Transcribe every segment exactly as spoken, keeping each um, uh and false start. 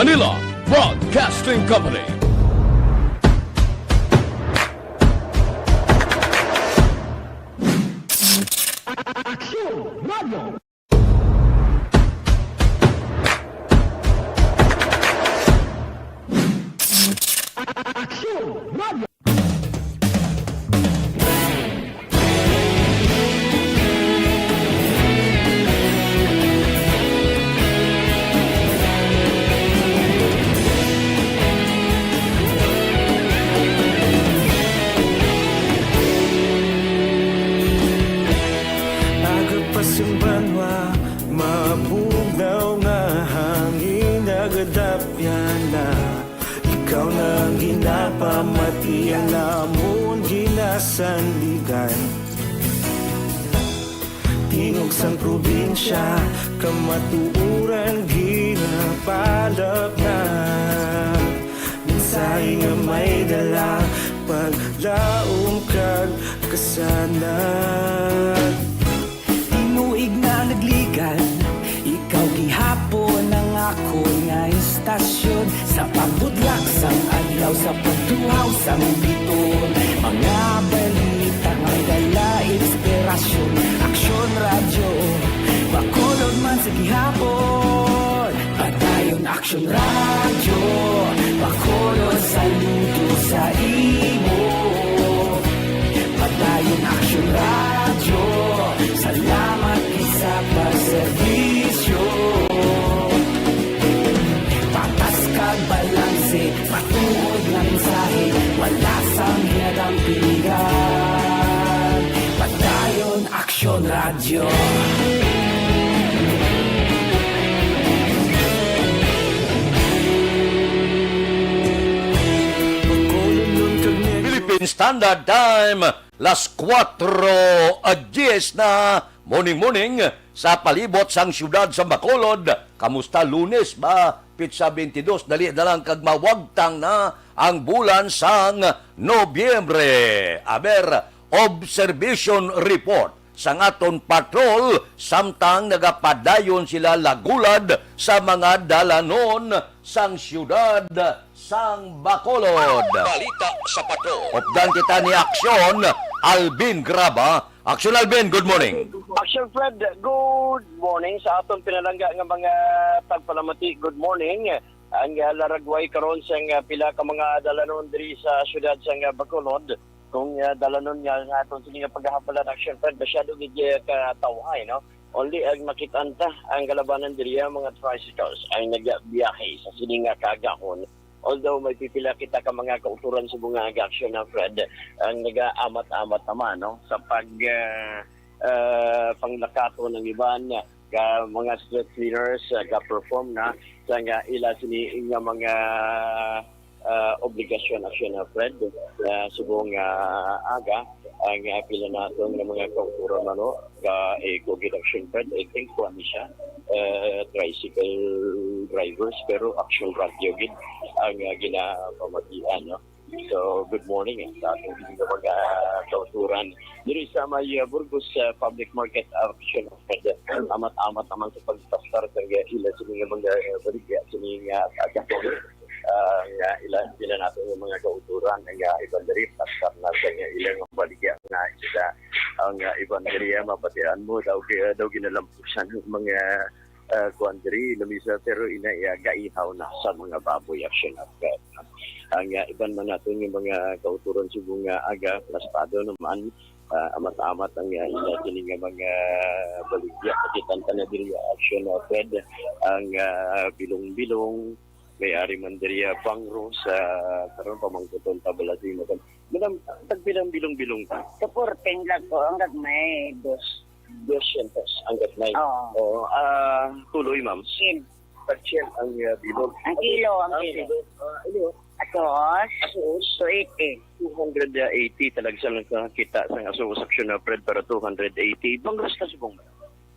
Manila Broadcasting Company. Agod pa sing banwa, mabugnaw nga hangin, nagadapyan na. Ikaw na ang ginapamati, ang amon ginasandigan. Tingog sang probinsya, kamatuoran ginapalapnag. Mensahe nga may dala, paglaom kag kasanag. Tinuig na nagligan, ikaw gihapon ang akon nga istasyon. Sa pagbudlak sang adlaw, sa pagtuhaw sang biton, mga balita nga dala inspirasyon. Aksyon Radyo Bacolod man sa gihapon. Padayon Aksyon Radyo Bacolod, saludo sa imo. Padayon Aksyon Radyo, salamat gid sa pagserbisyo. Patas kag balanse, matuod nga mensahe, wala sang hinadampingan. Padayon Aksyon Radyo. Philippine Standard Time, las kuwatro a diyes na. Morning, morning sa palibot sang siyudad sa Bacolod. Kamusta? Lunes ba? Pitsa twenty-dos, dali na lang kag mawagtang na ang bulan sang Nobyembre. Aber, observation report sang aton patrol samtang nagapadayon sila lagulad sa mga dalanon sang siyudad sang Bacolod. Balita sa Patrol. Updan kita ni Aksyon Alvin Graba. Aksyon Alvin, good morning. Aksyon Fred, good morning sa aton pinalangga nga mga tagpalamati. Good morning. Ang, ah, laragway karon sang, ah, pila ka mga dalanon diri sa siyudad sang, ah, Bacolod. Kung, ah, dalanon nga nga aton sini nga paghahabalan, Aksyon Fred, masyado gid, ah, katawhay, no? Only ang makit-an ta ang kalabanan diri, ang mga tricycles ang nagabiyahe sa sini nga kaagahon. Although may pipila kita ka mga kautoran sa mga aga, Aksyon Fred, ang nagaamat-amat naman, no, sa pag, ah, ah, panglakaton ng iban ka mga street cleaners, ah, ka-perform na sa nga ila sini nga mga, ah, obligasyon, Aksyon Fred, ah, subong nga aga ang, ah, pila naton nga mga kautoran, ano, ka, eh, COVID, Aksyon Fred, I think, kuwan ni siya, eh, tricycle drivers, pero Aksyon Radyo gid ang, ah, ginapamatian, no? So, good morning, eh, sa ating mga kauturan. Diri sa may, ah, Burgos, ah, Public Market, Aksyon Fred, amat-amat naman sa pagpastar sa ila sa mga, mga, ah, baligya, sa mga, ah, ah, nga ila, ila nato yung mga kauturan, nga iban diri, pastar na sa nga ilang baligya na sila. Ang, ah, iban diri, ah, mabatian mo, daw, kaya daw ginalampusan ng mga, ah, kuwan diri, lamisa, pero ina, iya, gaihaw na sa mga baboy, Aksyon Fred. Ang, ah, iban man naton nga mga kauturan subong nga aga, plastado naman, ah, amat-amat ang, ah, ila kini nga mga baligya, kakitan ta na diri, Aksyon Fred, ang, ah, bilong-bilong, may ari man diri, ah, bangro sa karon pamangkuton ta bala sa imo. Madam, tagpilang bilong-bilong ta? Supporting lang po, ang gagmay, dos. Dosyentos ang gagmay. Oo. Oo, ah, tuloy, ma'am. Shin. Pag-share ang, ah, bilog. Ang kilo, ang Ang kilo. kilo. Ah, ano? Asuos? Asuos? Two eighty. Two hundred eighty talaga sa nakakita sa asuos, Aksyon Fred, para two hundred eighty. Bangros ka subong, ma'am?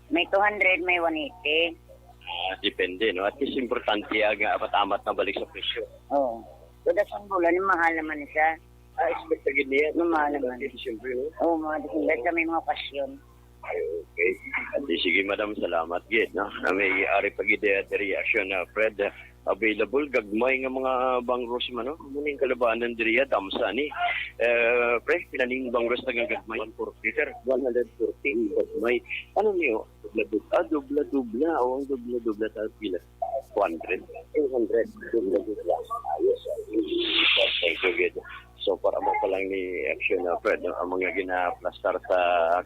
May two hundred, may one eighty. Ah, depende, no? At least importante ang, ah, amat-amat na balik sa presyo. Oo. Kada sang bulan, mahal naman siya. Ah, expect na gid niya. Mahal naman. Siyempre, no? Oo, mga December, sa may mga okasyon. Okay. Ati, sige, madam, salamat gid, no? Na may ari pa gid, eh, diri, Action, ah, Fred, ah, available, gagmay nga mga bangros man, no? Muna yung kalabanan diri, ah, damsa ni. Eh, pre, pila ning bangros na gagmay? One forty, sir. One hundred forty, gagmay. Ano niyo? Dubla-dubla. Ah, dubla-dubla. O, ang dubla-dubla sa pila? Two hundred. Two hundred. Dubla-dubla. Ayos, ah. Thank you, gid. So, para mo pa lang ni Action, ah, Fred, no? Ang mga ginaplastar sa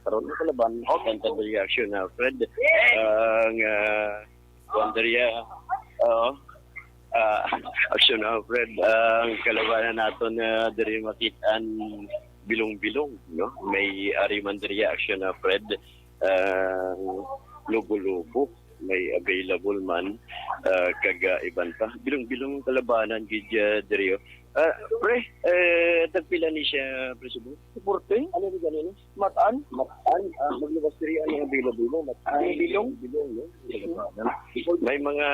karon, ang kalaban, okay, ang tabi Action, ah, Fred. Ang, ah, kuwan diri, ah, oo. Ah, Action, ah, Fred, ang kalabanan naton na diri makit-an bilong-bilong, no? May ari man diri, Action, ah, Fred, ah, lubo-lubo, may available man, ah, kag, ah, iban pa. Bilong-bilong kalabanan gid, ah, diri, oh. Ah, pre, eh, tagpila ni siya, pre, subong? Forty? Ano ni ganun? Matan? Matan, ah, maglabas diri ang available mo. Matan. Bilong? Bilong, no? May mga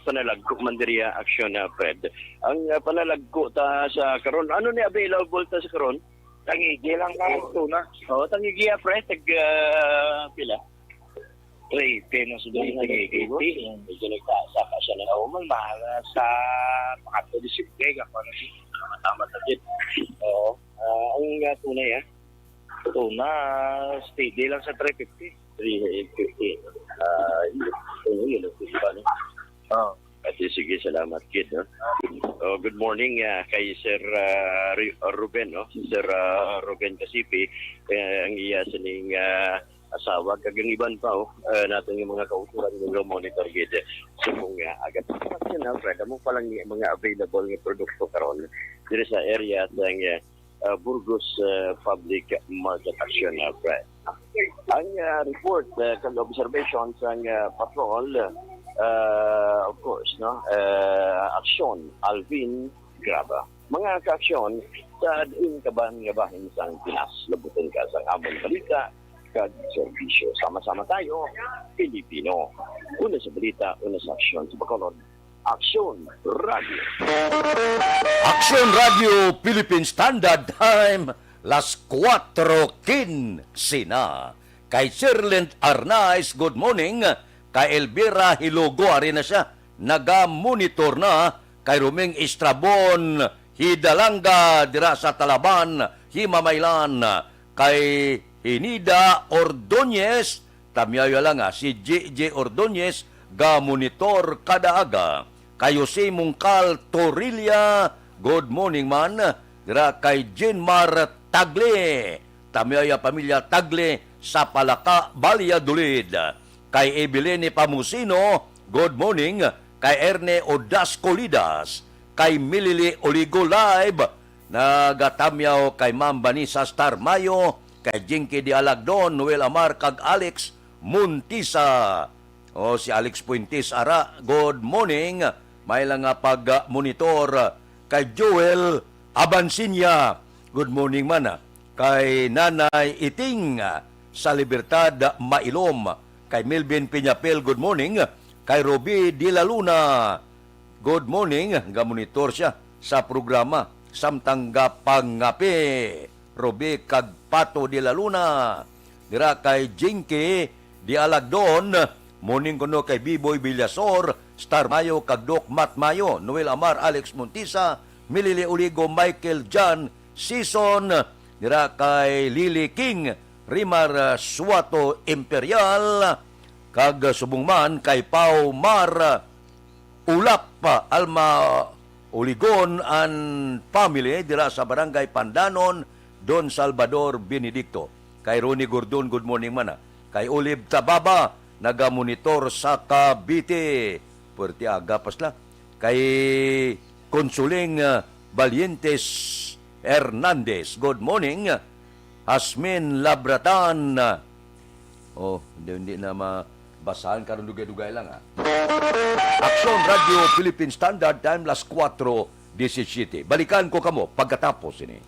panalagko man diri, ah, Action, ah, Fred. Ang, ah, panalagko ta sa karon, ano ni available ta sa karon? Tangigi lang na, tuna. Oo, tangigi, ah, pre, tag, ah, pila? Three eighty na sa doon, three eighty. Medyo nagtaas-taas siya na. Oo, man, mahal na sa pangatlo ni Sibgay, ako na si, tama na din. Oo. Ah, ang, ah, tunay, ah. Tuna, steady lang sa three fifty. Three fifty. Ah, yun, yun, yun, yun, yun, yun. Oh. Ati, sige, salamat, kid, no? Oh, good morning, ah, kay Sir, ah, Ru-, Ruben, no? Si Sir, ah, Ruben Kasipi, eh, ang iya sining, ah, asawa, kag ang iban pa, oh, ah, natin yung mga kauturan nga monitor gid. So, kung, ah, agad, Action, ah, Fred, amo pa lang yung mga available nga produkto karon diri sa area sa, ah, uh, Burgos, uh, Public Market, Action, uh, Fred. Ang, uh, report, uh, kag observation sang, uh, patrol, uh, of course, no, uh, Action, Alvin Graba. Mga ka-Action, sa diin ka man nga bahin sang Pinas, labuton ka sang amon balita kag serbisyo. Sama-sama tayo, Pilipino. Una sa balita, una sa aksyon, sa Bacolod, Aksyon Radio. Aksyon Radio Philippine Standard Time, las kuwatro kinse na. Kay Sir Lent Arnaiz, good morning. Kay Elvira Hilogo, ari na siya, naga-monitor na. Kay Roming Estrabon Hidalanga, dira sa Talaban, Himamaylan. Kay Hinida Ordonez, tamyaw lang, ah, si J J Ordonez, ga-monitor kada aga. Kay Jose Mungkal Torilla, good morning man. Dira kay Jenmar Tagle, tamyaw ya pamilya Tagle sa Palaka, Valladolid. Kay Evelyn Pamusino, good morning. Kay Erne Odas Colidas, kay Milili Oligo Live, nagatamyaw kay Ma'am Vanessa Star Mayo, kay Jinky Dialagdon, Noel Amar, kag Alex Montisa. O, si Alex Fuentes, ara, good morning. May lang nga pag-monitor kay Joel Abansinya. Good morning man, ah. Kay Nanay Iting, ah, sa Libertad, Mailom. Kay Melvin Piñapel, good morning. Kay Ruby de la Luna, good morning. Ga-monitor siya sa programa. Samtang gapangape, Ruby kag Pato de la Luna. Dira kay Jinky Dialagdon, morning kuno kay Biboy Villasor, Star Mayo kag Doc Matt Mayo, Noel Amar, Alex Montisa, Milili Oligo, Michael John Season, dira kay Lily King, Rimar, uh, Suato Imperial, kag subong man kay Pau Mar, uh, Ulap, uh, Alma Uligon and family dira sa Barangay Pandanon, Don Salvador Benedicto. Kay Ronnie Gordon, good morning man, ah. Kay Olive Tababa, nagamonitor sa Cavite. Puwerte aga pa sila. Kay Consuling, ah, Valientes Hernandez, good morning. Hasmin Labratan, ah, oh, hindi, hindi na mabasahan karon, dugay-dugay lang, ah. Aksyon Radio Philippine Standard Time, las kuwatro disisiyete. Balikan ko kamo pagkatapos ini.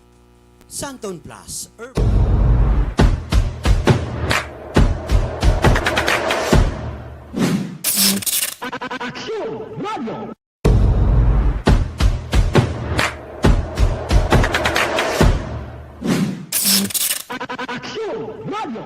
Santon Plus, Ur- Aksyon Radio.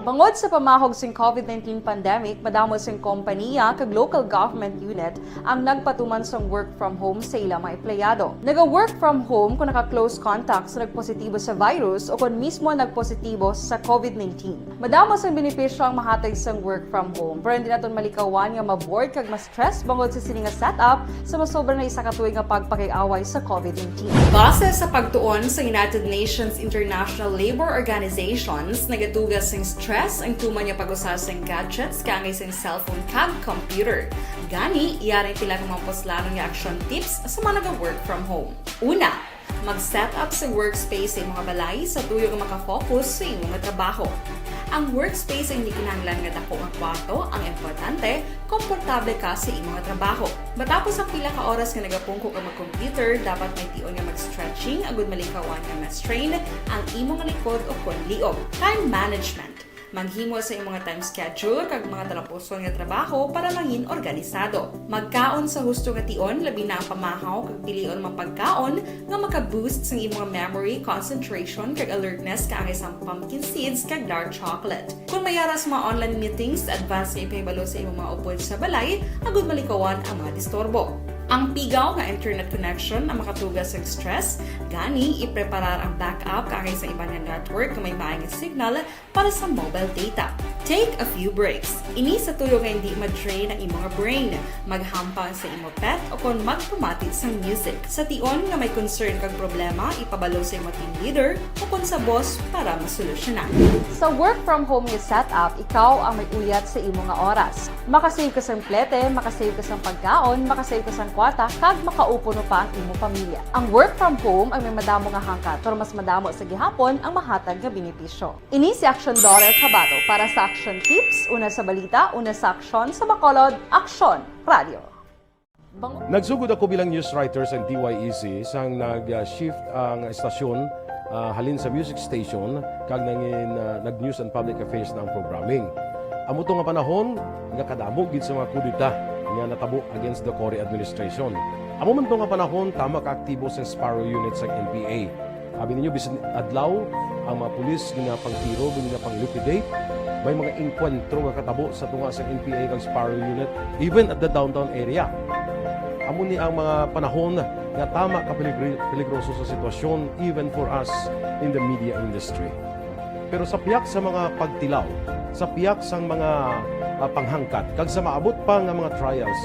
Bangod sa pamahog sing COVID nineteen pandemic, madamo sing kompaniya kag local government unit ang nagpatuman sang work from home sa ila mga empleyado. Naga-work from home kung naka-close contact sa nagpositibo sa virus o kon mismo nagpositibo sa COVID nineteen. Madamo sang benepisyo ang mahatag sang work from home, pero hindi naton malikawan nga ma-bored kag ma-stress bangod sa sini nga setup sa masobra na isa ka tuig nga pagpakig-away sa COVID nineteen. Base sa pagtuon sa United Nations International Labour Organizations, nagatuga sing stress ang tuman nga pag-usa sing gadgets kaangay sing cellphone kag computer. Gani, yari pila ka mga puslanon nga action tips sa mga naga-work from home. Una, mag-set up sa workspace sa imong balay sa tuyo nga makafocus sa imong trabaho. Ang workspace hindi kinahanglan nga dako nga kwarto, ang importante, komportable ka sa imong trabaho. Matapos ang pila ka oras nga nagapungko ka mag-computer, dapat may tion nga mag-stretching agud malikawan nga ma-strain ang imong likod o kon liog. Time management. Maghimo sa imong time schedule kag mga talapuson nga trabaho para mangin organisado. Magkaon sa husto nga tion, labi na ang pamahaw kag pilion mga pagkaon nga maka-boost sang imong memory, concentration, kag alertness kaangay sang pumpkin seeds kag dark chocolate. Kung may ara sa mga online meetings, advance nga ipahibalo sa imong mga upod sa balay agud malikawan ang mga disturbo. Ang pigaw nga internet connection ang makatuga sa stress, gani ipreparar ang backup kaangay sa iban nga network nga may maay nga signal para sa mobile data. Take a few breaks. Ini sa tuyo nga hindi ma-drain ang imong brain. Maghampang sa imo pet o kon magpamati sang music. Sa tion nga may concern kag problema, ipabalo sa imo team leader o kon sa boss para masolusyonan. Sa work from home nga setup, ikaw ang may uyat sa imo nga oras. Makasave ka sang plete, makasave ka sang pagkaon, makasave ka sang kwarta, kag makaupod pa ang imo pamilya. Ang work from home ang may madamo nga hangkat, pero mas madamo sa gihapon ang mahatag nga benepisyo. Ini si Action Daughter Tabato para sa Action Tips, una sa balita, una sa aksyon, sa Bacolod, Aksyon Radio. Bang- Nagsugod ako bilang news writer sa T Y E C sang nag-shift ang estasyon, ah, halin sa music station kag nangin, ah, nag-news and public affairs na ang programming. Amo to nga panahon nga kadamo gid sa mga kudeta nga natabo against the Cory administration. Amo man to nga panahon, tama ka aktibo sa Sparrow Unit sa N P A. Abi ninyo, bisan adlaw, ang mga pulis ginapangtiro, ginapang-liquidate. May mga engkwentro nga katabo sa tunga sa N P A kag Sparrow Unit, even at the downtown area. Amo ni ang mga panahon nga tama ka peligri-, peligroso sa sitwasyon, even for us in the media industry. Pero sa pihak sa mga pagtilaw, sa pihak sang mga, ah, panghangkat, kag sa maabot pa nga mga trials,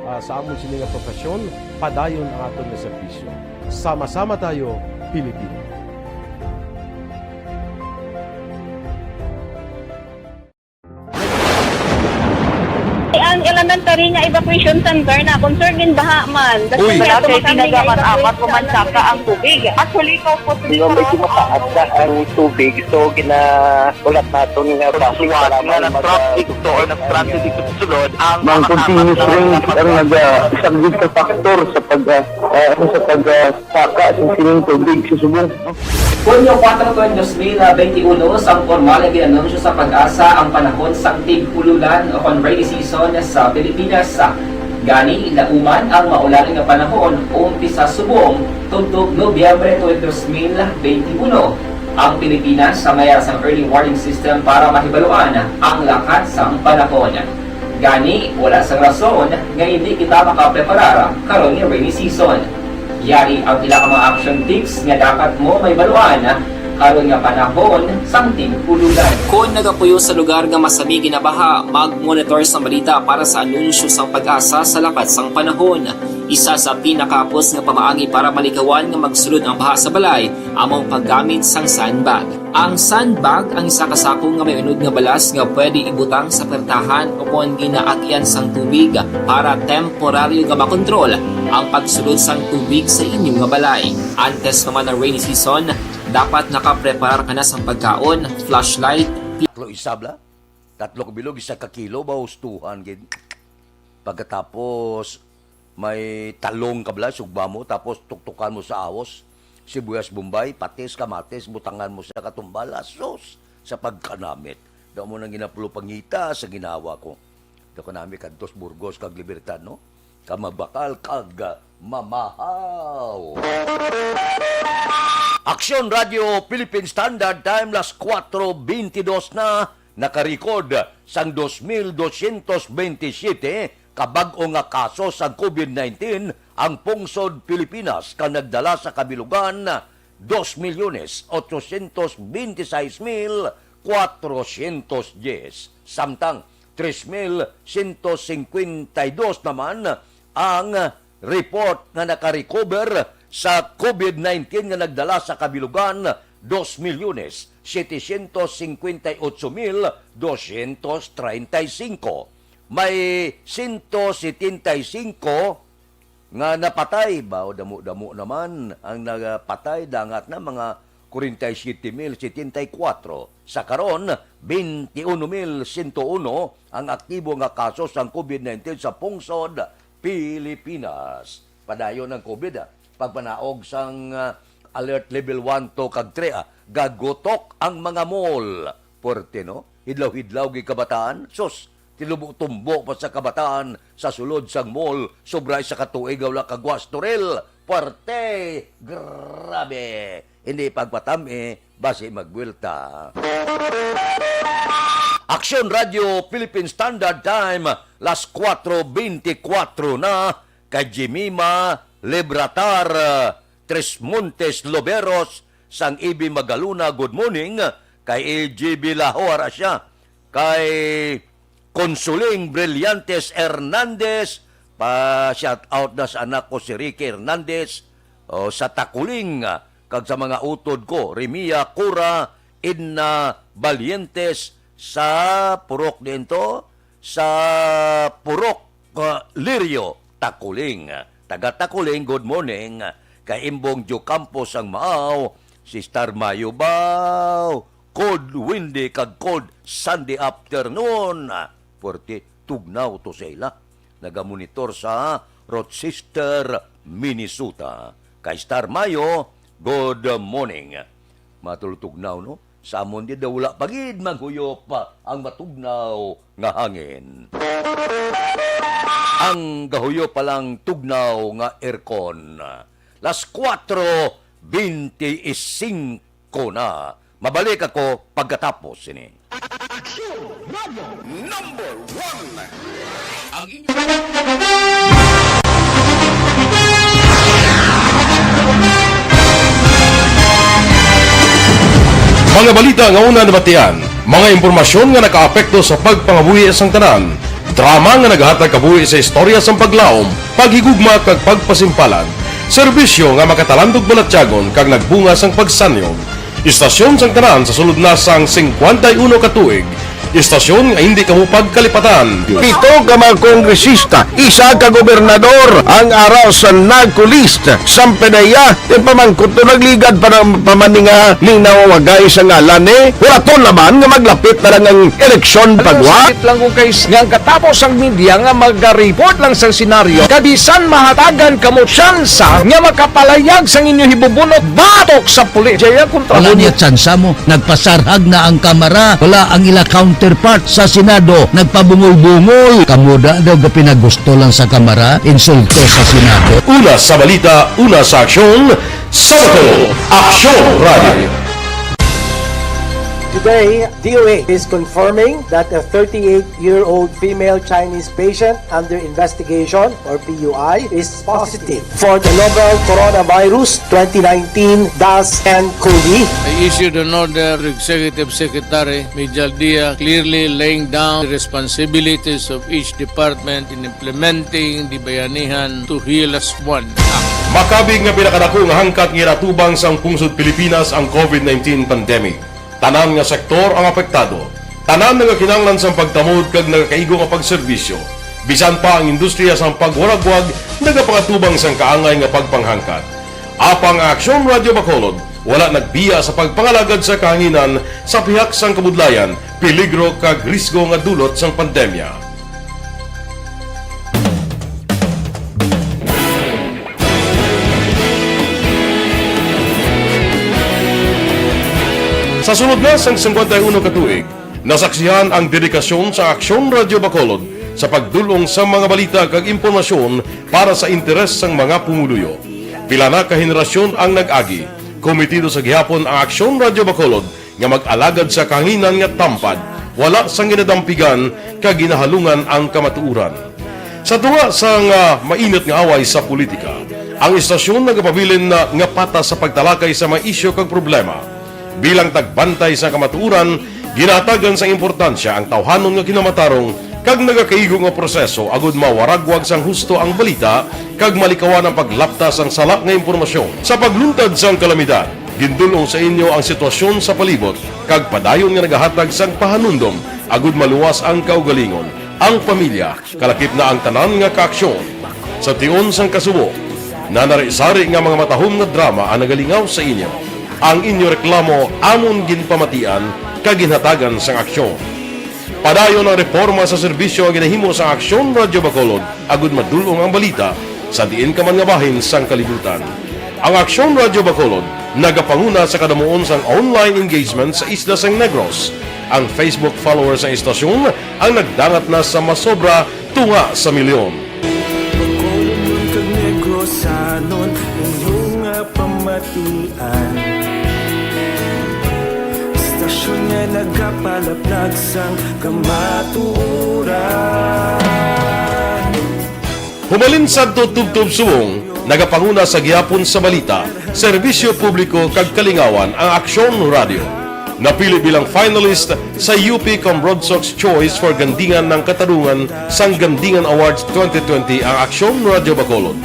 ah, sa amon sini nga profesyon, padayon ang aton nga serbisyo. Sama-sama tayo, Pilipino. Ang elementary nga evacuation center na concern gid baha man. Uy. Wala kay tinaga man apat ko man saka ang tubig. Actually, ikaw po, medyo mataas na ang tubig. So, gina-, ulat naton nga basic nga nag-traffic to or nag-transit dito sa sulod ang mga continuous rain ang naga-, isa gid sa factor sa pag, ah, ah, ano, sa pag, ah, saka sa sining tubig sa subong. Hunyo kuwatro, dos mil benti uno, sang pormal nga gin-anunsyo sa PAGASA ang panahon sang tig-ululan o kon rainy season sa Pilipinas. Gani, lauman ang maulan nga panahon umpisa subong tubtob Nobyembre tuig dos mil benti uno. Ang Pilipinas sa may ara sang early warning system para mahibaluan ang lakat sang panahon. Gani, wala sang rason nga hindi kita makapreparar karon nga rainy season. Yari ang pila ka mga action tips nga dapat mo mahibaluan karon nga panahon sang tig-ululan. Kon nagapuyo sa lugar nga masami ginabaha, mag-monitor sa balita para sa anunsyo sang PAGASA sa lakat sang panahon. Isa sa pinakahapos nga pamaagi para malikawan nga magsulod ang baha sa balay amo ang paggamit sang sandbag. Ang sandbag ang isa ka sako nga may unod nga balas nga pwede ibutang sa pertahan o kon ginaagyan sang tubig para temporaryo nga makontrol ang pagsulod sang tubig sa inyo nga balay. Antes pa man ang rainy season, dapat nakapreparar ka na sang pagkaon, flashlight, Tatlo isab la? Tatlo ka bilog, isa ka kilo ba, hustuhan gid. Pagkatapos, may talong ka bala, sugba mo, tapos tuktukan mo sa ahos. Sibuyas Bombay, patis, kamatis, butangan mo sa katumbal, asus, sa pagkanamit. Daw mo nang ginapulo pangita sa ginawa ko. Daw kanami kadtos Burgos kag Libertad, no? Ka mabakal kag mamahaw. Aksyon Radio Philippine Standard Time, las kuwatro bentidos na, nakarecord sang dos mil dosyentos bentisiete ka bag-o nga kaso sang COVID nineteen ang pungsod Pilipinas, kag nagdala sa kabilugan dos milyones otsosyentos benti sais mil kwatrosyentos dyes. Samtang tres mil sento singkwenta y dos naman ang report nga naka-recover sa COVID nineteen nga nagdala sa kabilugan, dos milyones setecientos cincuenta y ocho mil doscientos treinta y cinco. May sento setenta y cinco nga napatay, ba, o damo-damo naman ang nagapatay, dangat na mga kwarenta y siyete mil setenta y kuwatro. Sa karon, benti uno mil sento uno ang aktibo nga kaso sang COVID nineteen sa pungsod Pilipinas. Padayon ang COVID, ah. Pagpanaog sang, ah, alert level one, two, kag three, ah, gagutok ang mga mall. Puwerte, no? Hidlaw-hidlaw gid kabataan. Sus, tinubo-tumbo pa sa kabataan sa sulod sang mall. Sobra isa ka tuig nga wala kagawas, Toril. Puwerte! Grabe! Hindi pagpatam-i, basi magbuwelta. Aksyon Radio Philippine Standard Time, las kuwatro bentikwatro na, kay Jemima Lebratar, Tres Montes Loberos, sang A B Magalona, good morning. Kay A G B Lahor, asya. Kay Consuling Brillantes Hernandez, pa shout out na sa anak ko si Ricky Hernandez, o sa Takuling, kag sa mga utod ko, Rimia Cura, Edna Valientes, sa Purok diin to, sa Purok, uh, Lirio, Takuling. Taga Takuling, good morning. Kay Imbong Joe Campos ang Maaw, Sister Mayo Bao, Cold Windy kag Cold Sunday afternoon. Puwerte, tugnaw to sa ila. Nagamonitor sa Rochester, Minnesota. Kay Star Mayo, good morning. Matultugnaw, no? Sa amon di daw wala pa gid maghuyop ang matugnaw nga hangin. Ang gahuyop pa lang tugnaw nga aircon. Las kuwatro benti y singko na. Mabalik ako pagkatapos sini. Action Radio Number One. Ang inyo Mga balita nga una nabatian, mga impormasyon nga nakaapekto sa pagpangabuhi sang tanan, drama nga naghatag kabuhi sa istorya sang paglaom, paghigugma kag pagpasimpalan, serbisyo nga makatalandog balatyagon kag nagbunga sang pagsanyog. Istasyon sang tanan sa sulod na sang singkwenta y uno ka tuig. Istasyon nga hindi kamo pagkalipatan. Pito ka mga kongresista, isa ka gobernador ang ara sa NAGCO list. Sampedeya, ipamangkot to, nagligad pa ng pamaninga ning nawawagay sa ngalan ni. Wala to naman nga maglapit na lang ang eleksyon pagwa. Sakit lang kung kay nga ang katapos ang media nga mag-report lang sa senaryo. Kabisan mahatagan kamo tsansa nga makapalayag sang inyo hibubunot batok sa pulis. Jaya kontra Wala niya tsansa mo. Nagpasarhag na ang Kamara. Wala ang ila counterpart sa Senado. Nagpabungol-bungol. Kamo da daw gapinagusto lang sa Kamara, insulto sa Senado. Una sa balita, una sa aksyon, sa bato, Aksyon Radio. Today, D O H is confirming that a thirty-eight-year-old female Chinese patient under investigation, or P U I, is positive for the novel coronavirus twenty nineteen dash ten COVID. I issued an order to Executive Secretary Mijal Dia, clearly laying down the responsibilities of each department in implementing the Bayanihan to Heal As One Act. Makabig nga pinakadako nga hangkat nga ginatubang sang pungsod Pilipinas ang COVID nineteen pandemic. Tanan nga sektor ang apektado. Tanan nagakinahanglan sang pagtamod kag nagakaigo nga pagserbisyo. Bisan pa ang industriya sang pagwaragwag nagapangatubang sang kaangay nga pagpanghangkat. Apang ang Aksyon Radio Bacolod wala nagbiya sa pagpangalagad sa kahanginan sa pihak sang kabudlayan, peligro kag risgo nga dulot sang pandemya. Sa sulod na sang singkwenta y uno ka tuig, nasaksihan ang dedikasyon sa Aksyon Radio Bacolod sa pagdul-ong sa mga balita kag impormasyon para sa interes sang mga pumuluyo. Pila na ka henerasyon ang nag-agi. Kometido sa gihapon ang Aksyon Radyo Bacolod nga mag-alagad sa kahanginan nga tampad, wala sang ginadampigan kag ginahalungan ang kamatuoran. Sa tunga sang, ah, mainit nga away sa politika, ang istasyon nagapabilin na nga patas sa pagtalakay sa mga isyu kag problema. Bilang tagbantay sa kamatuoran, ginahatagan sang importansya ang tawhanon nga kinamatarong kag nagakaigo nga proseso agud mawaragwag sang husto ang balita kag malikawan ang paglapta sang sala nga impormasyon. Sa pagluntad sang kalamidad, gindul-ong sa inyo ang sitwasyon sa palibot kag padayon nga nagahatag sang pahanumdom agud maluwas ang kaugalingon, ang pamilya, kalakip na ang tanan nga kaaksyon. Sa tion sang kasubo, nanari-sari nga mga matahom nga drama ang nagalingaw sa inyo. Ang inyo reklamo amon ginpamatian kag ginhatagan sang aksyon. Padayon ang reporma sa serbisyo nga ginahimo sang Aksyon Radyo Bacolod agud madul-ong ang balita sa diin ka man nga bahin sang kalibutan. Ang Aksyon Radyo Bacolod nagapanguna sa kadamuon sang online engagement sa isla sang Negros. Ang Facebook followers sang istasyon ang nagdangat na sa masobra tunga sa milyon. Bacolodnon kag Negrosanon, inyo nga pamatian. Istasyon nga nagapalaplag sang kamatuoran. Humalin sadto tubtob subong, nagapanguna sa gihapon sa balita, serbisyo publiko kag kalingawan ang Aksyon Radyo. Napili bilang finalist sa U P Cambrodsoc's Choice for Gandingan ng Katarungan sang Gandingan Awards twenty twenty ang Aksyon Radyo Bacolod.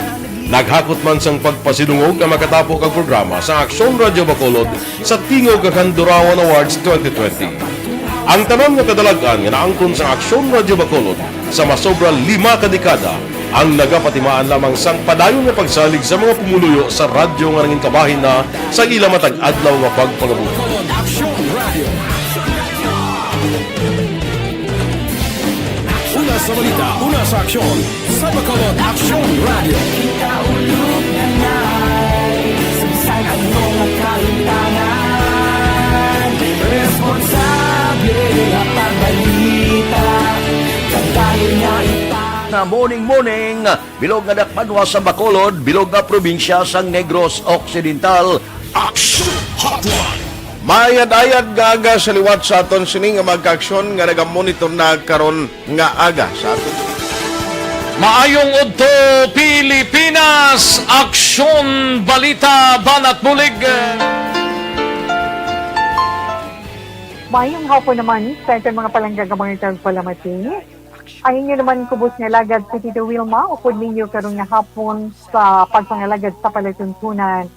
Naghakot man sang pagpasidungog ang makatapo kag programa sa Aksyon Radyo Bacolod sa Tingog kag Handurawan Awards twenty twenty. Ang tanan nga kadalag-an nga naangkon sa Aksyon Radyo Bacolod sa masobra lima ka dekada ang nagapatimaan lamang sang padayon nga pagsalig sa mga pumuluyo sa radyo nga nangin kabahin na sa ila matag-adlaw nga pagpangabuhi. Aksyon Radyo. Una sa balita, una sa aksyon, sa Bacolod Aksyon Radyo. Kita ulog na nai, sa bisan ano nga kalimtangan, responsable nga pagbalita, kadayon nga ipang- Na morning, morning, bilog nga dakpanwa sa Bacolod, bilog nga probinsya sang Negros Occidental. Action Hotline. Maayad-ayad nga aga sa liwat sa aton sini nga mga kaaksyon nga nagamonitor na karon nga aga sa aton. Maayong udto, Pilipinas! Aksyon, balita, banat bulig. Maayong hapon naman sa aton mga palangga nga mga tagpalamati. Ang inyo naman kubos nga alagad, si Tito Wilma, upod ninyo karon nga hapon sa pagpangalagad sa palatuntunan.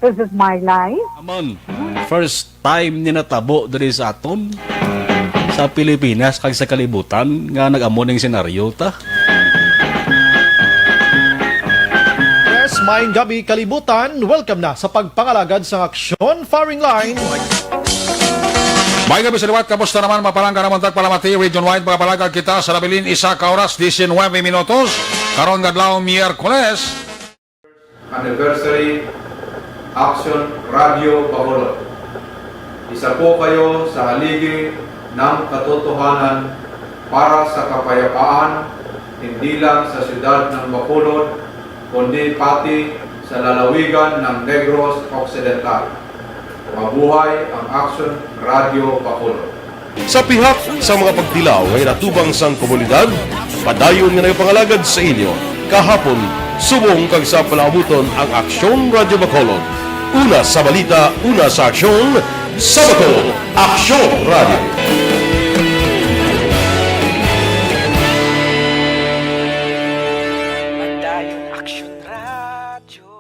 This is my life. Amon, first time ni natabo diri sa aton, sa Pilipinas, kag sa kalibutan, nga nag-amo ning senaryo ta. Yes, maayong gabi, kalibutan. Welcome na sa pagpangalagad sa aksyon, firing line. Maayong gabi sa liwat. Kamusta naman, mga palangga namon tagpalamati? Region wide, mga palangga, kita sa nabilin isa ka oras, diecinuebe minutos. Karon nga adlaw, Miyerkules. Anniversary Action Radio Bacolod. Isa po kayo sa haligi ng katotohanan para sa kapayapaan, hindi lang sa siyudad ng Bacolod, kundi pati sa lalawigan ng Negros Occidental. Mabuhay ang Action Radio Bacolod. Sa pihak sa mga pagtilaw nga ginatubang sang komunidad, padayon nga nagapangalagad sa inyo kahapon, subong kag sa palaabuton ang Aksyon Radyo Bacolod. Una sa balita, una sa aksyon, sa Bacolod, Aksyon Radyo. Padayon Aksyon Radyo.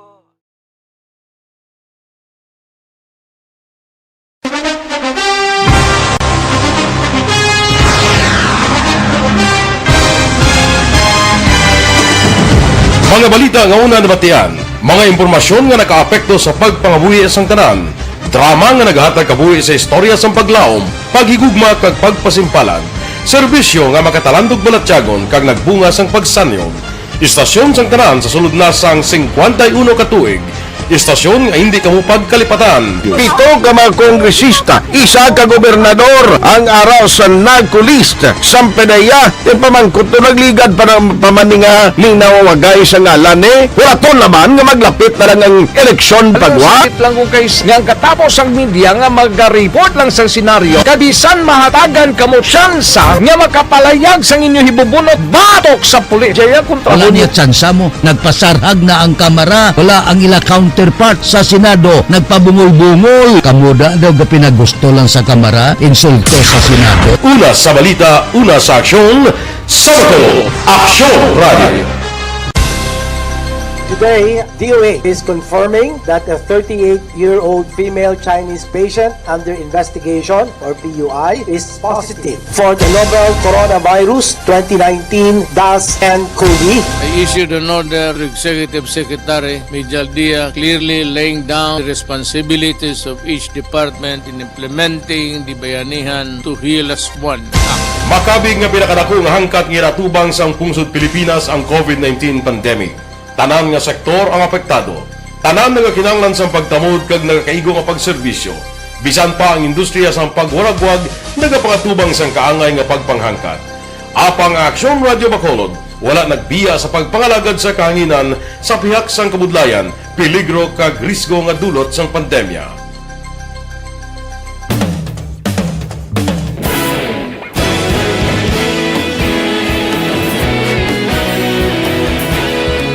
Mga balita nga una nabatian, mga impormasyon nga nakaapekto sa pagpangabuhi sang tanan, drama nga nagahatag kabuhi sa istorya sang paglaom, paghigugma kag pagpasimpalan, serbisyo nga makatalandog balatyagon kag nagbunga sang pagsanyog. Istasyon sang tanan sa sulod na sang singkwenta y uno ka tuig, Istasyon nga hindi kamo pagkalipatan. Pito ka mga kongresista, isa ka gobernador ang ara sa NAGCO list. Sampanaya, ipamangkot to nagligad pa ng pamaninga ning nawawagay sa ngalan ni. Wala to naman nga maglapit na lang ang eleksyon pagwa. Sakit lang kung kay nga ang katapos ang media nga mag-report lang sa senaryo. Kabisan mahatagan kamo tsansa nga makapalayag sang inyo hibubunot batok sa pulis. Jaya kontra Wala mo. Niya tsansa mo. Nagpasarhag na ang kamara, wala ang ila counterpart sa Senado, nagpabungol-bungol. Kamo da daw ga pinagusto lang sa kamara, insulto sa Senado. Una sa balita, una sa aksyon, sa Bacolod, Aksyon Radio. Today, D O H is confirming that a thirty-eight-year-old female Chinese patient under investigation, or P U I, is positive for the novel Coronavirus twenty nineteen dash N COVID. I issued an order to Executive Secretary Major Dia, clearly laying down the responsibilities of each department in implementing the Bayanihan to Heal Us One Act. Makabig nga pinakadako nga hangkat nga ginatubang sang pungsod Pilipinas ang COVID nineteen pandemic. Tanan nga sektor ang apektado. Tanan nagakinahanglan sang pagtamod kag nagakaigo nga pagserbisyo. Bisan pa ang industriya sang pagwaragwag nagapangatubang sang kaangay nga pagpanghangkat. Apang ang Aksyon Radio Bacolod wala nagbiya sa pagpangalagad sa kahanginan sa pihak sang kabudlayan, peligro kag risgo nga dulot sang pandemya.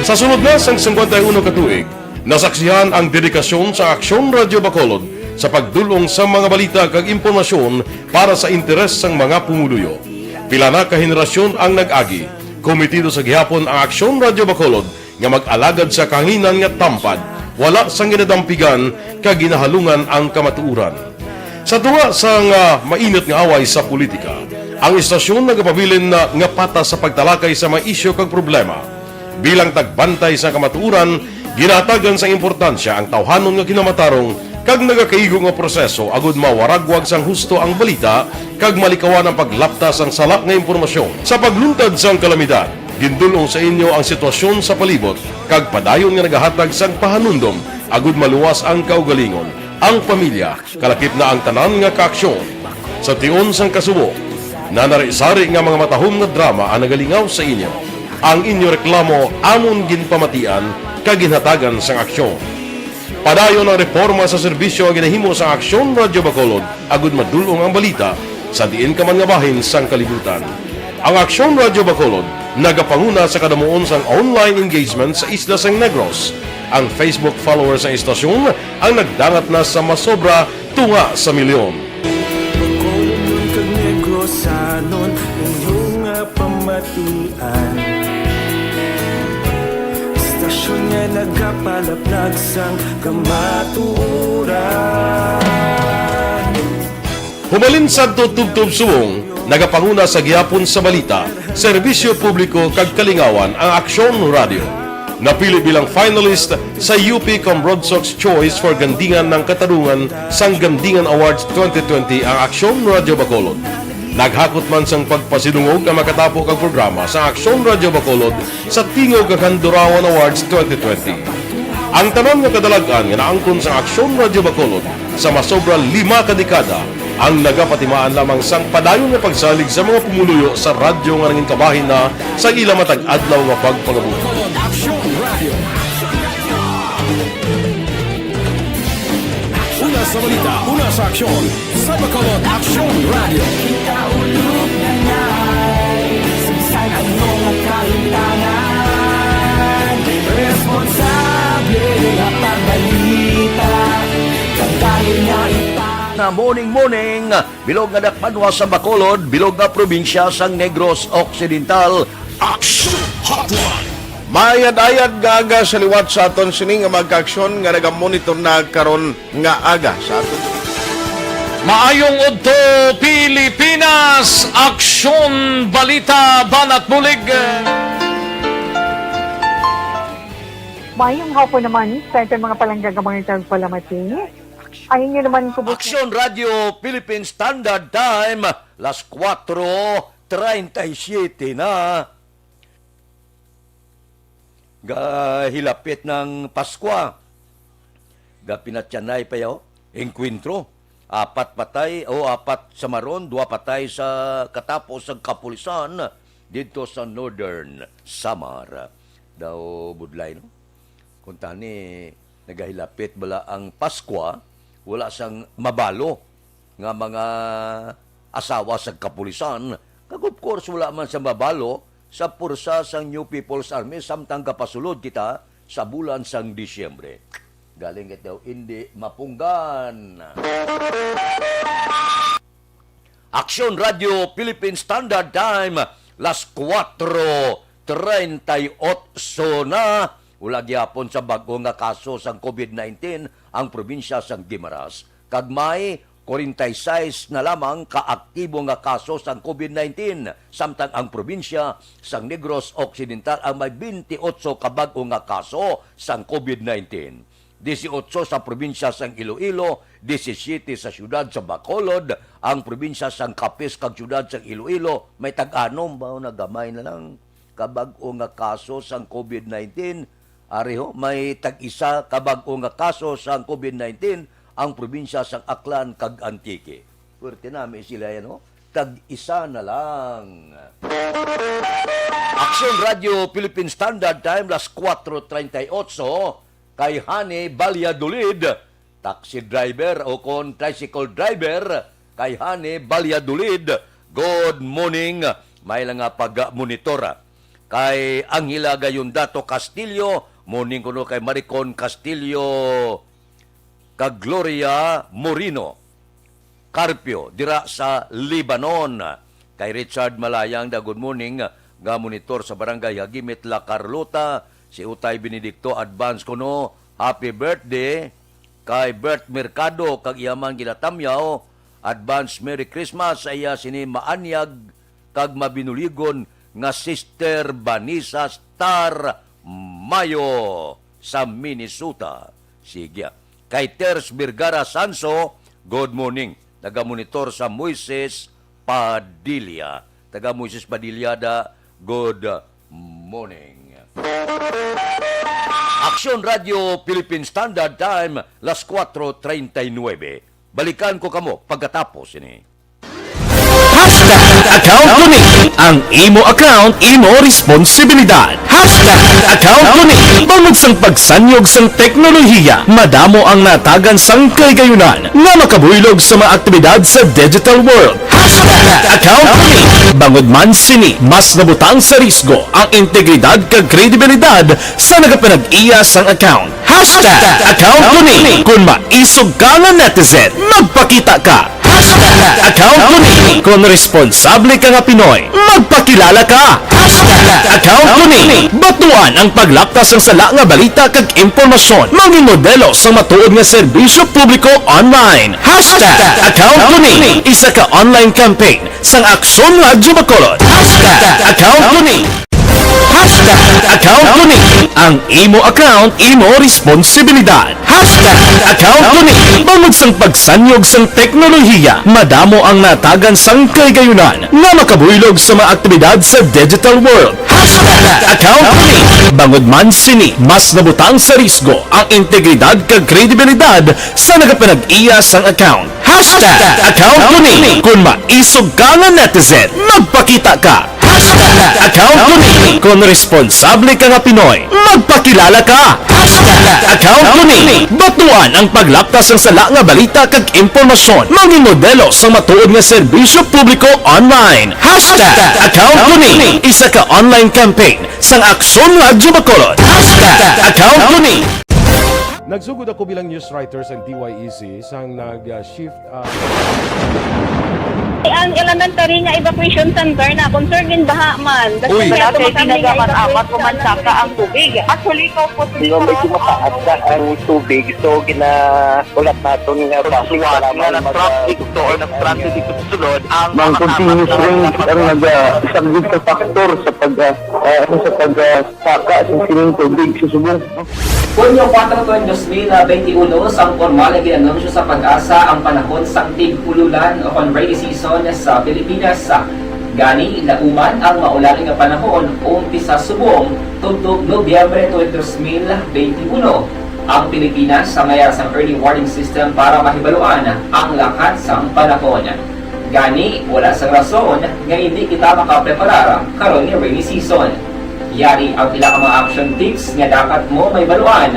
Sa sulod na sang singkwenta y uno ka tuig, nasaksihan ang dedikasyon sa Aksyon Radio Bacolod sa pagdul-ong sa mga balita kag impormasyon para sa interes sang mga pumuluyo. Pila na ka henerasyon ang nag-agi, kometido sa gihapon ang Aksyon Radio Bacolod nga mag-alagad sa kahanginan nga tampad, wala sang ginadampigan kag ginahalungan ang kamatuoran. Sa tunga sang, ah, mainit nga away sa politika, ang istasyon nagapabilin na nga patas sa pagtalakay sa mga isyu kag problema. Bilang tagbantay sa kamatuoran, ginahatagan sang importansya ang tawhanon nga kinamatarong kag nagakaigo nga proseso agud mawaragwag sang husto ang balita kag malikawan ang paglapta sang sala nga impormasyon. Sa pagluntad sang kalamidad, gindul-ong sa inyo ang sitwasyon sa palibot kag padayon nga nagahatag sang pahanumdom agud maluwas ang kaugalingon, ang pamilya, kalakip na ang tanan nga kaaksyon. Sa tion sang kasubo, nanari-sari nga mga matahom nga drama ang nagalingaw sa inyo. Ang inyo reklamo amon ginpamatian kag ginhatagan sang aksyon. Padayon ang reporma sa serbisyo nga ginahimo sang Aksyon Radio Bacolod agud madul-ong ang balita sa diin ka man nga bahin sang kalibutan. Ang Aksyon Radio Bacolod nagapanguna sa kadamuon sang online engagement sa isla sang Negros. Ang Facebook followers sang istasyon ang nagdangat na sa masobra tunga sa milyon. Bacolodnon kag Negrosanon, inyo nga pamatian. Istasyon nga nagapalaplag sang kamatuoran. Humalin sadto tubtob subong, nagapanguna sa gihapon sa balita, serbisyo publiko kag kalingawan ang Aksyon Radio. Napili bilang finalist sa U P Cambrodsoc's Choice for Gandingan ng Katarungan sang Gandingan Awards twenty twenty ang Aksyon Radio Bacolod. Naghakot man sang pagpasidungog ang makatapo kag programa sa Aksyon Radio Bacolod sa Tingog kag Handurawan Awards twenty twenty. Ang tanan nga kadalag-an nga naangkon sang Aksyon Radio Bacolod sa masobra lima ka dekada ang nagapatimaan lamang sang padayon nga pagsalig sa mga pumuluyo sa radyo nga nangin kabahin na sa ila matag adlaw nga pagpangabuhi. Aksyon Radio. Una sa balita, una sa aksyon, sa Bacolod Aksyon Radio. Kita ulog na nai, sa bisan ano nga kalimtangan, responsable nga pagbalita, kag dali nga ipa- Na morning, morning, bilog nga dakpanwa sa Bacolod, bilog nga probinsya sang Negros Occidental. Action Hotline. Maayad-ayad nga aga sa liwat sa aton sini nga magkaaksyon nga nagamonitor na karon nga aga sa aton. Maayong udto, Pilipinas! Aksyon, balita, banat, bulig. Maayong hapon naman sa aton mga palangga nga mga tagpalamati. Ang inyo naman kubos. Aksyon Radio Philippine Standard Time, las kuwatro treinta y siete na. Gahilapit ng Paskwa. Gapinatyanay pa yaw, engkwentro. Apat patay o apat sa maron, dua patay sa katapos sang kapulisan didto sa Northern Samar. Daw budlay, no? Kung tani, nagahilapit bala ang Paskwa, wala sang mabalo nga mga asawa sa kapulisan. Kag of course, wala man sa mabalo sa pursa sang New People's Army samtang gapasulod kita sa bulan sang Disyembre. Galing ito, hindi mapunggan. Aksyon Radio Philippine Standard Time, las kuwatro treinta y ocho na. Wala gihapon sa bag-o nga kaso sang covid nineteen ang probinsya sang Guimaras, kag may forty-six na lamang ka aktibo nga kaso sang covid nineteen, samtang ang probinsya sang Negros Occidental ang may twenty-eight ka bag-o nga kaso sang covid nineteen. Dieciocho sa probinsya sang Iloilo, disisiete sa siyudad sa Bacolod, ang probinsya sang Capiz kag siyudad sang Iloilo may tag-anom ba, o nagamay na lang, ka bag-o nga kaso sang covid nineteen. Ari ho, may tag-isa ka bag-o nga kaso sang covid nineteen ang probinsya sang Aklan kag Antique. Puwerte na, may sila yan, ho. Tag-isa na lang. Aksyon Radio Philippine Standard Time, las kuwatro treinta y ocho, kay Honey Valladolid, taxi driver o kon tricycle driver, kay Honey Valladolid. Good morning, may lang nga pag-monitor. Kay Angela Gayondato Castillo, morning kuno kay Maricon Castillo, kag Gloria Moreno Carpio dira sa Lebanon. Kay Richard Malayang, da, good morning, nga monitor sa Barangay Hagimit, La Carlota. Si Utay Benedicto, advance kuno, happy birthday. Kay Bert Mercado kag iya man ginatamyaw, advance Merry Christmas sa iya sini maanyag kag mabinuligon nga Sister Vanessa Star Mayo sa Minnesota. Sige. Kay Ters Vergara Sanso, good morning. Nagamonitor sa Moises Padilla. Taga Moises Padilla da, good morning. Aksyon Radio Philippine Standard Time, las kuwatro treinta y nueve. Balikan ko kamo pagkatapos ini. Hashtag account ko ni. Ang imo account, imo responsibilidad. Hashtag account ko ni. Bangod sang pagsanyog sang teknolohiya, madamo ang natagan sang kahigayunan nga makabuylog sa mga aktibidad sa digital world. Hashtag account ko ni. Bangod man sini, mas nabutang sa risgo ang integridad kag kredibilidad sa nagapanag-iya sang account. Hashtag account ko ni. Kung maisog ka nga netizen, magpakita ka. Hashtag account ko ni. Kung responsable ka nga Pinoy, magpakilala ka. Hashtag account ko ni. Batuan ang paglapta sang sala nga balita kag impormasyon. Mangin modelo sang matuod nga serbisyo publiko online. Hashtag account ko ni. Isa ka online campaign sang Aksyon Radyo Bacolod. Hashtag account ko ni. Hashtag account ko ni. Ang imo account, imo responsibilidad. Hashtag account ko ni. Bangod sang pagsanyog sang teknolohiya, madamo ang natagan sang kahigayunan nga makabuylog sa mga aktibidad sa digital world. Hashtag account ko ni. Bangod man sini, mas nabutang sa risgo ang integridad kag kredibilidad sa nagapanag-iya sang account. Hashtag account ko ni. Kung maisog ka nga netizen, magpakita ka. Hashtag account ko ni. Kung responsable ka nga Pinoy, magpakilala ka. Hashtag account ko ni. Batuan ang paglapta sang sala nga balita kag impormasyon. Mangin modelo sang matuod nga serbisyo publiko online. Hashtag account ko ni. Isa ka online campaign sang Aksyon Radyo Bacolod. Hashtag account ko ni. Nagsugod ako bilang news writer sa D Y E C sang nag-shift, ah, Ang elementary nga evacuation center na concern din baha man. Uy. Kasi Wala medyo kay makami nga tinaga man, evacuation apat o man na saka ang tubig. Actually, ikaw po, Di ba, medyo mataas na ang tubig, so ginaulat naton nga basi Suwat para nga man nag-traffic mag- to or nag-transit dito sa sulod, ang Mang mga continuous tapat na rain ang nag-, ah, isang good factor sa pag, ah, ah, ano, sa pag, ah, saka sa sining tubig sa subong. Hunyo kuwatro tuig dos mil benti uno, sang pormal nga gin-anunsyo sa PAGASA ang panahon sang tig-ululan o kon rainy season sa Pilipinas. Gani, nauman ang maulan nga panahon umpisa subong tubtob Nobyembre tuig dos mil benti uno. Ang Pilipinas sa mayar sang early warning system para mahibaluan ang lakat sang panahon. Gani, wala sang rason nga hindi kita makapreparar karon nga rainy season. Yari ang pila ka mga action tips nga dapat mo mahibaluan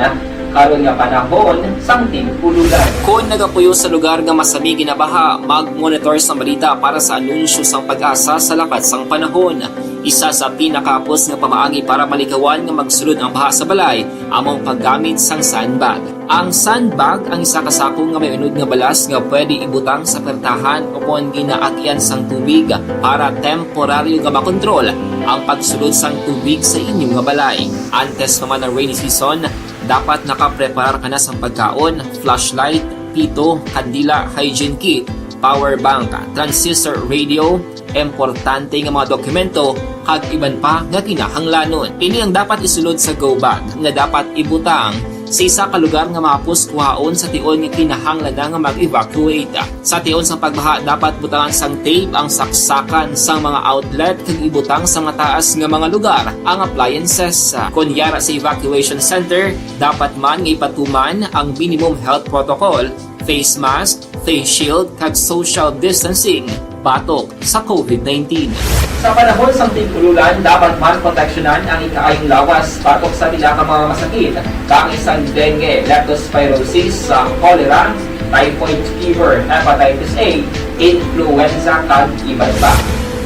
karon nga panahon sang tig-ululan. Kon nagapuyo sa lugar nga masami ginabaha, mag-monitor sang balita para sa anunsyo sang PAGASA sa lakat sang panahon. Isa sa pinakahapos nga pamaagi para malikawan nga magsulod ang baha sa balay amo ang paggamit sang sandbag. Ang sandbag ang isa ka sako nga may unod nga balas nga pwede ibutang sa pertahan o kon ginaagian sang tubig para temporaryo nga makontrol ang pagsulod sang tubig sa inyo nga balay. Antes pa man ang rainy season, dapat nakapreparar ka na sang pagkaon, flashlight, pito, kandila, hygiene kit, power bank, transistor radio, importante nga mga dokumento, kag iban pa nga kinahanglanon. Ini ang dapat isulod sa go bag nga dapat ibutang sa isa ka lugar nga mahapos kuhaon sa tion nga kinahanglan na nga mag-evacuate. Sa tion sang pagbaha, dapat butangan sang tape ang saksakan sang mga outlet kag ibutang sa mataas nga mga lugar ang appliances. Kon yara sa evacuation center, dapat man nga ipatuman ang minimum health protocol, face mask, face shield, kag social distancing batok sa covid nineteen. Sa panahon sang tig-ululan, dapat man proteksyonan ang ikaayong lawas batok sa pila ka mga masakit, kaangay sang dengue, leptospirosis, sa cholera, typhoid fever, hepatitis A, influenza, kag iban pa.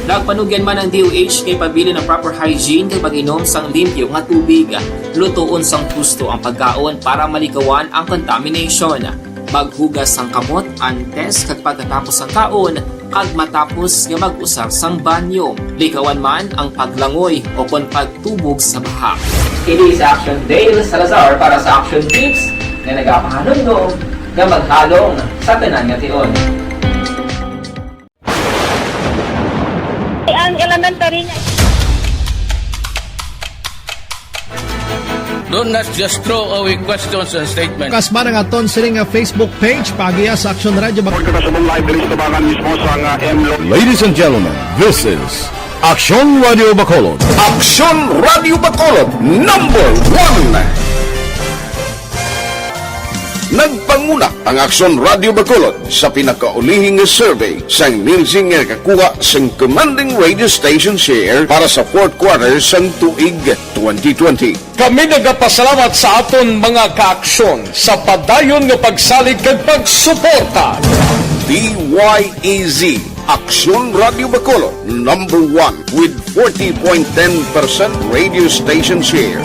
Nagpanugyan man ang D O H kay pabilin ang proper hygiene kag pag-inom sang limpyo nga tubig. Lutoon sang husto ang pagkaon para malikawan ang contamination. Maghugas sang kamot antes kag pagkatapos sang kaon, kag matapos nga mag-usar sang banyo. Likawan man ang paglangoy o kon pagtubog sa baha. Ini si Action Dale Salazar para sa Action Tips nga nagapahanumdom nga maghalong sa tanan nga tion. Ang elementary niya. Do not just throw away questions and statements. Kasman ang aton sini nga Facebook page, paagiha sa Action Radio Bac- Kita sa mong live diri sa tabangan mismo sa nga M Lo. Ladies and gentlemen, this is Aksyon Radio Bacolod. Aksyon Radio Bacolod, number one. Nagpanguna ang Aksyon Radio Bacolod sa pinakaulihing nga survey sang NILSI nga nakakuha sing commanding radio station share para sa fourth quarter sang tuig twenty twenty. Kami nagapasalamat sa aton mga kaaksyon sa padayon nga pagsalig kag pagsuporta. D Y E Z, Aksyon Radio Bacolod, number one with forty point ten percent radio station share.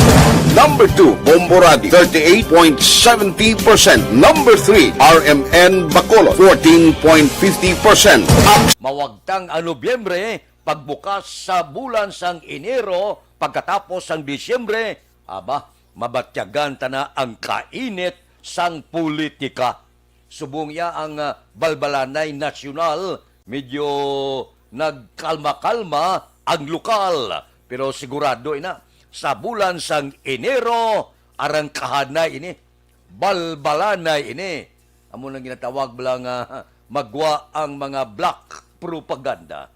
Number two, Bombo Radio, thirty-eight point seventy percent. Number three, R M N Bacolod, fourteen point fifty percent. Mawagtang ang Nobyembre, pagbukas sa bulan sang Enero, pagkatapos sang Disyembre, aba, mabatyagan ta na ang kainit sang politika. Subong iya ang, ah, balbalanay nasyonal, medyo nagkalma-kalma ang lokal. Pero sigurado ina, sa bulan sang Enero, arangkahanay ini, balbalanay ini. Amo nang ginatawag bala nga magwa ang mga black propaganda.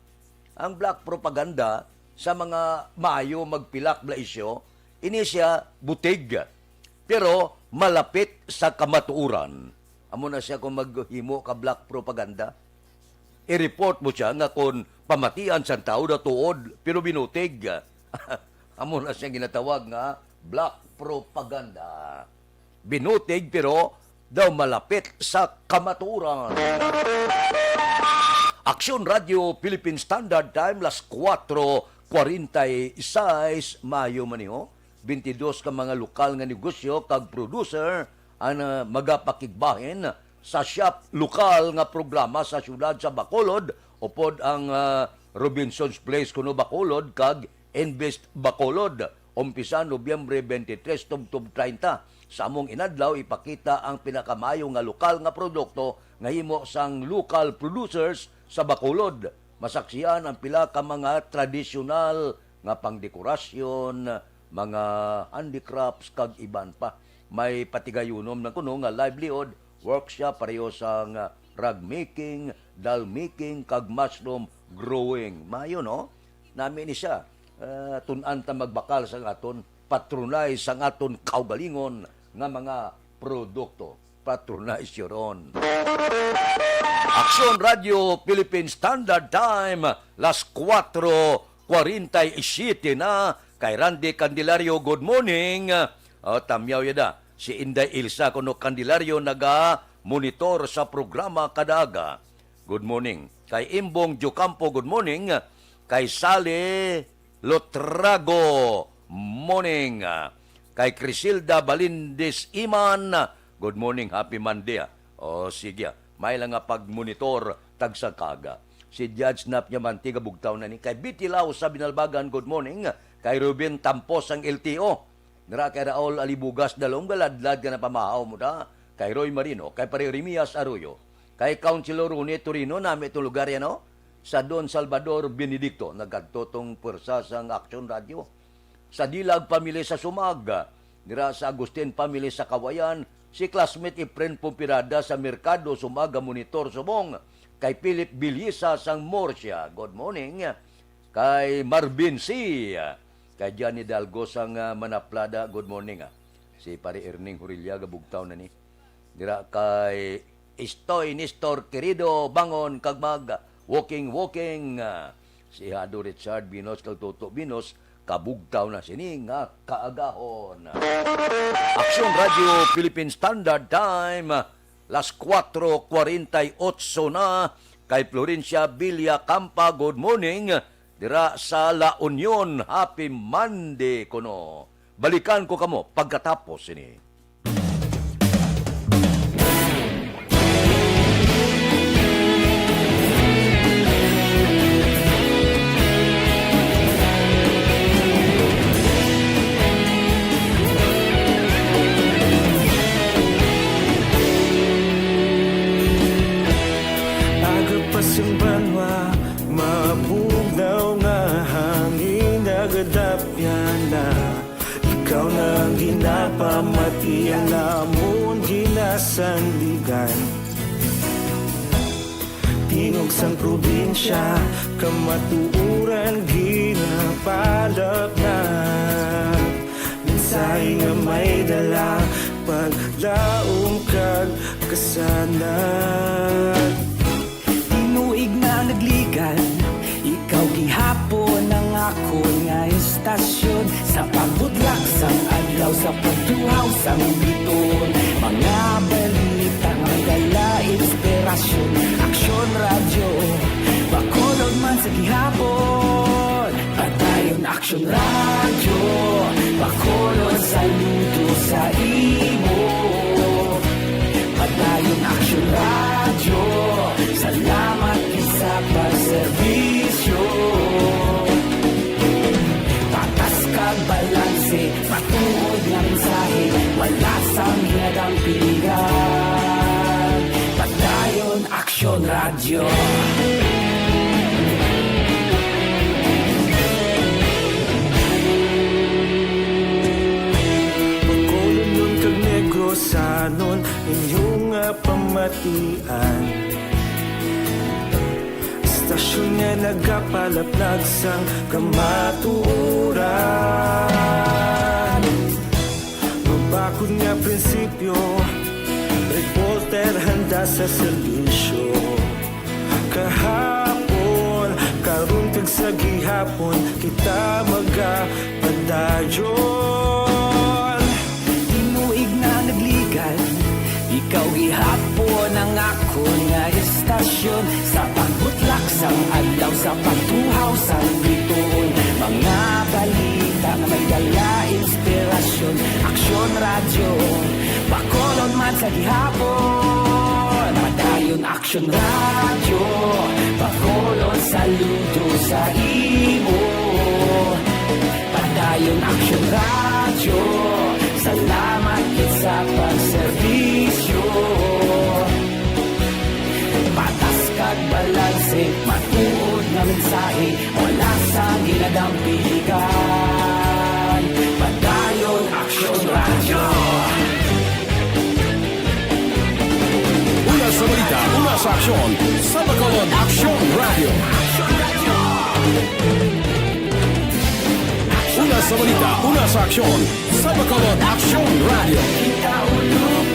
Ang black propaganda, sa mga maayo magpilak bala isyu, ini siya butig, pero malapit sa kamatuoran. Amo na siya kung maghimo ka black propaganda. I-report mo siya nga kung pamatian sang tawo daw tuod, pero binutig. Amo na siya ginatawag nga black propaganda. Binutig pero daw malapit sa kamatuoran. Aksyon Radio Philippine Standard Time, las kuwatro kwarenta y seis, maayo man niho. Twenty-dos ka mga lokal nga negosyo kag producer ang, ah, magapakigbahin sa shop lokal nga programa sa siyudad sa Bacolod, upod ang, ah, Robinson's Place kuno Bacolod kag Invest Bacolod. Umpisa Nobyembre twenty-three tubtob treinta. Sa among inadlaw, ipakita ang pinakamaayo nga lokal nga produkto nga himo sang local producers sa Bacolod. Masaksihan ang pila ka mga tradisyonal nga pangdekorasyon, mga handicrafts, kag iban pa. May patigayunom na kuno nga livelihood workshop pareho sang rug making, doll making, kag mushroom growing. Maayo, no? Nami ni siya. Ah, tun-an ta magbakal sang aton, patronize sang aton kaugalingon nga mga produkto. Patronize your own. Aksyon Radio Philippine Standard Time, las kuwatro kwarenta y siete na. Kay Randy Candelario, good morning. O, tamyaw yada. Si Inday Ilsa kuno Candelario naga-monitor sa programa kada aga. Good morning. Kay Imbong Diocampo, good morning. Kay Sally Lotrago, morning. Kay Crisilda Balindis Iman, good morning, happy Monday, ah. O, sige, ah. May lang nga pag-monitor, tagsa ka aga. Si Judge Nap Diamante, kabugtaw na ni. Kay Betty Lau sa Binalbagan, good morning. Kay Ruben Tampos ang L T O. Dira kay Raul Alibugas Dalom, galadlad ka na pamahaw mo da. Kay Roy Marino, kay Pare Remias Arroyo, kay Councilor Rune Torino, nami itong lugar yan, no? Sa Don Salvador Benedicto, nagkadto tong pwersa sang Action Radio. Sa Dilag family sa Sumag, dira sa Agustin family sa Kawayan, si classmate Efren Pumpirada sa Merkado Sumag, monitor subong kay Philip Bilisa sang Murcia. Good morning. Kay Marvin C. Kay Johnny Dalgo sang, ah, Manaplada, good morning, ah. Si Pare Erning Hurilia, gabugtaw na ni. Dira kay Istoy Nestor Querido, bangon kag mag walking, walking, ah. Si Hado Richard Binos kag Toto Binos, kabugtaw na sini nga kaagahon. Aksyon Radio Philippine Standard Time, las kuwatro kwarenta y otso na. Kay Florencia Villa Campa, good morning. Dira sa La Union, happy Monday kuno. Balikan ko kamo pagkatapos sini. Aga pa sing banwa, mabugnaw nga hangin nagadapyan na. Ikaw na ang ginapamati, ang amon ginasandigan. Tingog sang probinsya, kamatuoran ginapalapnat. Mensahe nga may dala, paglaom kag kasanag. Tinuig na nagligan, ikaw gihapon ang akon nga istasyon. Sa pagbutlak sang adlaw, sa pagtuhaw sang biton, mga balita nga may dala inspirasyon. Aksyon Radyo, Bacolod man sa gihapon. Padayon Aksyon Radyo, Bacolod, saludo sa imo. Padayon Aksyon Radyo, salamat gid sa pagserbisyo. Patas kag balanse, matuod nga mensahe, wala sang ginadampigan. Padayon Aksyon Radyo. Bacolodnon kag Negrosanon, inyo nga pamatian. Istasyon nga nagapalaplag sang kamatuoran. Mabakod nga prinsipyo, reporter handa sa serbisyo. Kahapon, karon kag sa gihapon, kita magapadayon. Tinuig na nagligan, ikaw gihapon ang akon nga istasyon. Sa pagbutlak sang adlaw, sa pagtuhaw sang bituon, mga balita nga may dala inspirasyon. Aksyon Radyo, Bacolod man sa gihapon. Padayon Aksyon Radyo, Bacolod, saludo sa imo. Padayon Aksyon Radyo, salamat gid sa pagserbisyo. Patas kag balanse, matuod nga mensahe, wala sang ginadampigan. Padayon Aksyon Radyo. Una sa balita, una sa aksyon, sa Bacolod Aksyon Radyo. Una sa balita, una sa aksyon, sa Bacolod Aksyon Radyo. Kita ulog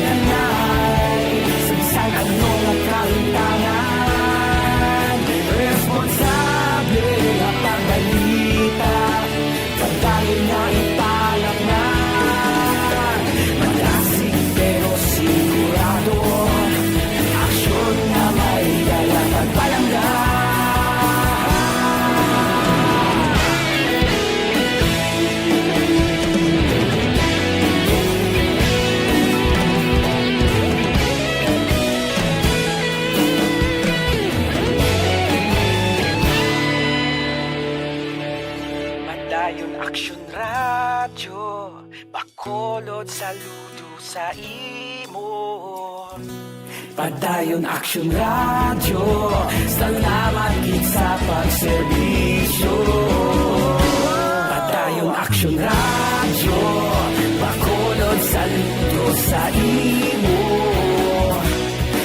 Bacolod, saludo sa imo. Padayon Aksyon Radyo, salamat gid sa pagserbisyo. Padayon Aksyon Radyo, Bacolod, saludo sa imo.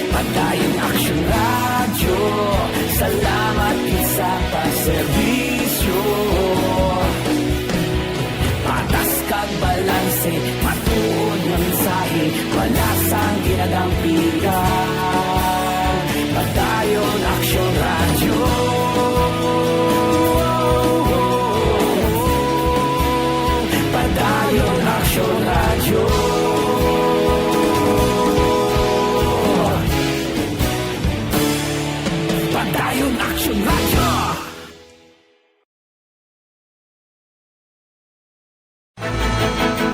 Padayon Aksyon Radyo, salamat gid sa pagserbisyo. Patas kag balanse, matuod nga mensahe, wala sang ginadampigan. Padayon Aksyon Radyo. Padayon Aksyon Radyo. Padayon Aksyon Radyo.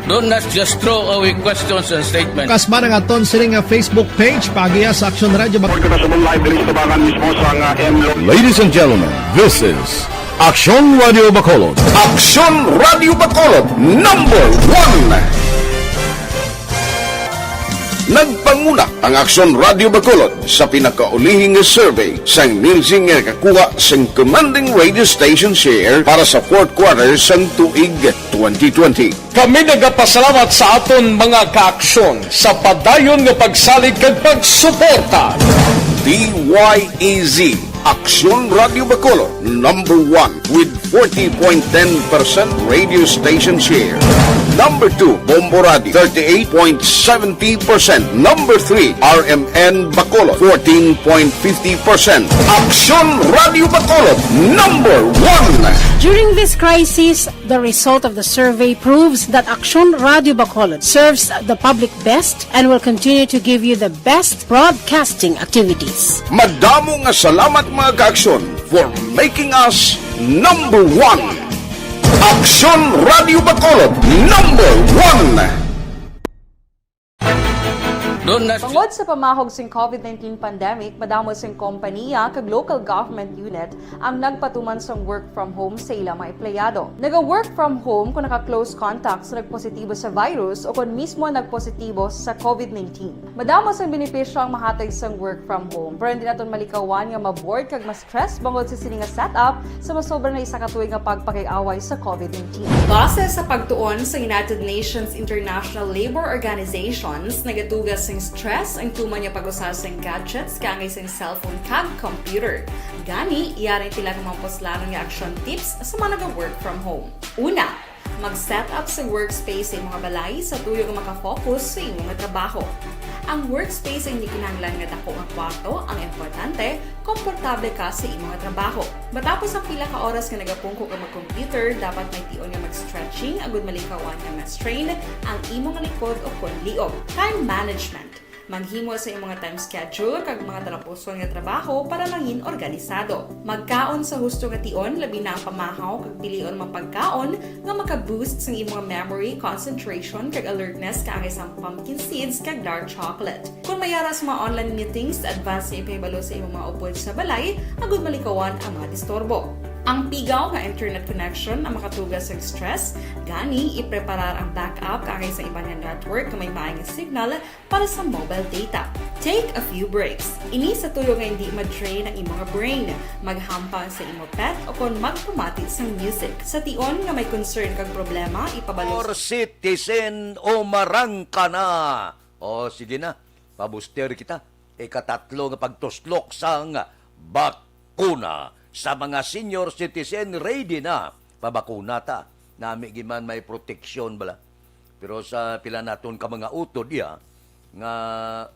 Don't not just throw away questions and statements. Kas man ang aton sini nga Facebook page, paagiha sa Aksyon Radyo. Report kita sa live diri sa Tabangan mismo sa nga M Lo- Ladies and gentlemen, this is Aksyon Radio Bacolod. Aksyon Radio Bacolod, number one. Nagpanguna ang Aksyon Radio Bacolod sa pinakaulihing nga survey sang Nielsen nga nakakuha sang commanding radio station share para sa fourth quarter sang tuig twenty twenty. Kami nagapasalamat sa aton mga kaaksyon sa padayon nga pagsalig kag pagsuporta. D Y E Z, Aksyon Radio Bacolod, number one with forty point ten percent radio station share. Number two, Bombo Radio, thirty-eight point seventy percent. Number three, R M N Bacolod, fourteen point fifty percent. Aksyon Radio Bacolod, number one. During this crisis, the result of the survey proves that Aksyon Radio Bacolod serves the public best and will continue to give you the best broadcasting activities. Madamo nga salamat, mga kaaksyon, for making us number one. Aksyon Radio Bacolod, number one. Don't not Bangod sa pamahog sing COVID nineteen pandemic, madamo sing kompaniya kag local government unit ang nagpatuman sang work from home sa ila mga empleyado. Naga-work from home kung naka-close contact sa nagpositibo sa virus o kon mismo nagpositibo sa COVID nineteen. Madamo sang benepisyo ang mahatag sang work from home, pero hindi naton malikawan nga ma-bored kag ma-stress bangod sa sini nga setup sa masobra na isa ka tuig nga pagpakig-away sa COVID nineteen. Base sa pagtuon sa United Nations International Labour Organizations, nagatuga sing stress ang tuman nga pag-usa sing gadgets kaangay sing cellphone kag computer. Gani, yari ang pila ka mga puslanon nga action tips sa mga naga-work from home. Una, mag-set up sa workspace sa imong balay sa tuyo nga makafocus sa imong trabaho. Ang workspace hindi kinahanglan nga dako nga kwarto, ang importante, komportable ka sa imong trabaho. Matapos ang pila ka oras nga nagapungko ka mag-computer, dapat may tion nga mag-stretching agud malikawan nga ma-strain ang imong likod o kon liog. Time management. Maghimo sa imong time schedule kag mga talapuson nga trabaho para mangin organisado. Magkaon sa husto nga tion, labi na ang pamahaw kag pilion mga pagkaon nga maka-boost sang imong memory, concentration, kag alertness kaangay sang pumpkin seeds kag dark chocolate. Kung may ara sa mga online meetings, advance nga ipahibalo sa imong mga upod sa balay agud malikawan ang mga disturbo. Ang pigaw nga internet connection ang makatuga sa stress, gani ipreparar ang backup kaangay sa iban nga network nga may maayong signal para sa mobile data. Take a few breaks. Ini sa tuyo nga hindi ma-drain ang imong brain. Maghampang sa imo pet o kon magpamati sang music. Sa tion nga may concern kag problema, ipabalo Or sa citizen o marangka na. O, sige na, pabuster kita. Ikatatlo nga pagtuslok sang bakuna. Sa mga senior citizen, ready na. Pabakuna ta. Nami giman may proteksyon bala. Pero sa pila naton ka mga utod, iya, nga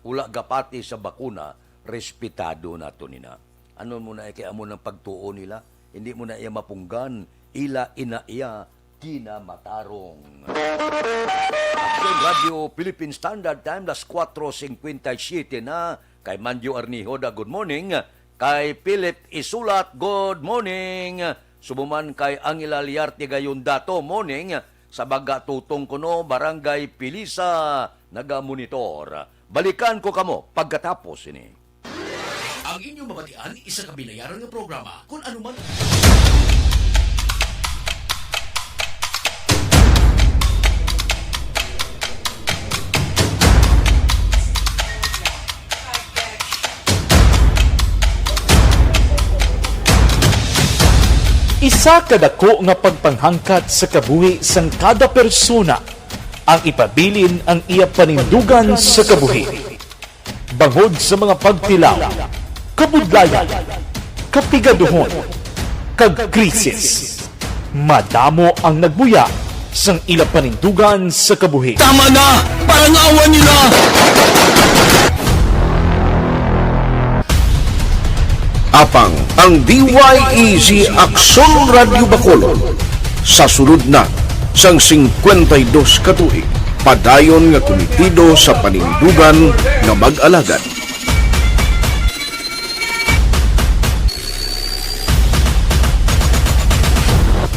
wala gapati sa bakuna, respetado naton ina. Ano mo na kay amo nang pagtuo nila? Hindi mo na iya mapunggan, ila ina iya kinamatarong. Aksyon Radio Philippine Standard Time, las kuwatro singkwenta y siyete na. Kay Manjo Arnijoda, good morning. Kay Philip Isulat, good morning. Subo man kay Angela Liarte Gayon Dato, morning. Sa Baga Tutong kuno, Barangay Pilisa, nagamonitor. Balikan ko kamo pagkatapos ini. Ang inyong mabatian, isa ka binayaran nga programa. Kung ano man. Sa kadako nga pagpanghangkat sa kabuhi sang kada persona, ang ipabilin ang iya panindugan sa kabuhi. Bangod sa mga pagtilaw, kabudlayan, kapigaduhon, kag krisis, madamo ang nagbuya sang ila panindugan sa kabuhi. Tama na! Parang awa nila! Apang ang D Y E Z Aksyon Radyo Bacolod sa sulod na sang singkwenta y dos ka tuig, padayon nga kumitido sa panindugan nga mag-alagad.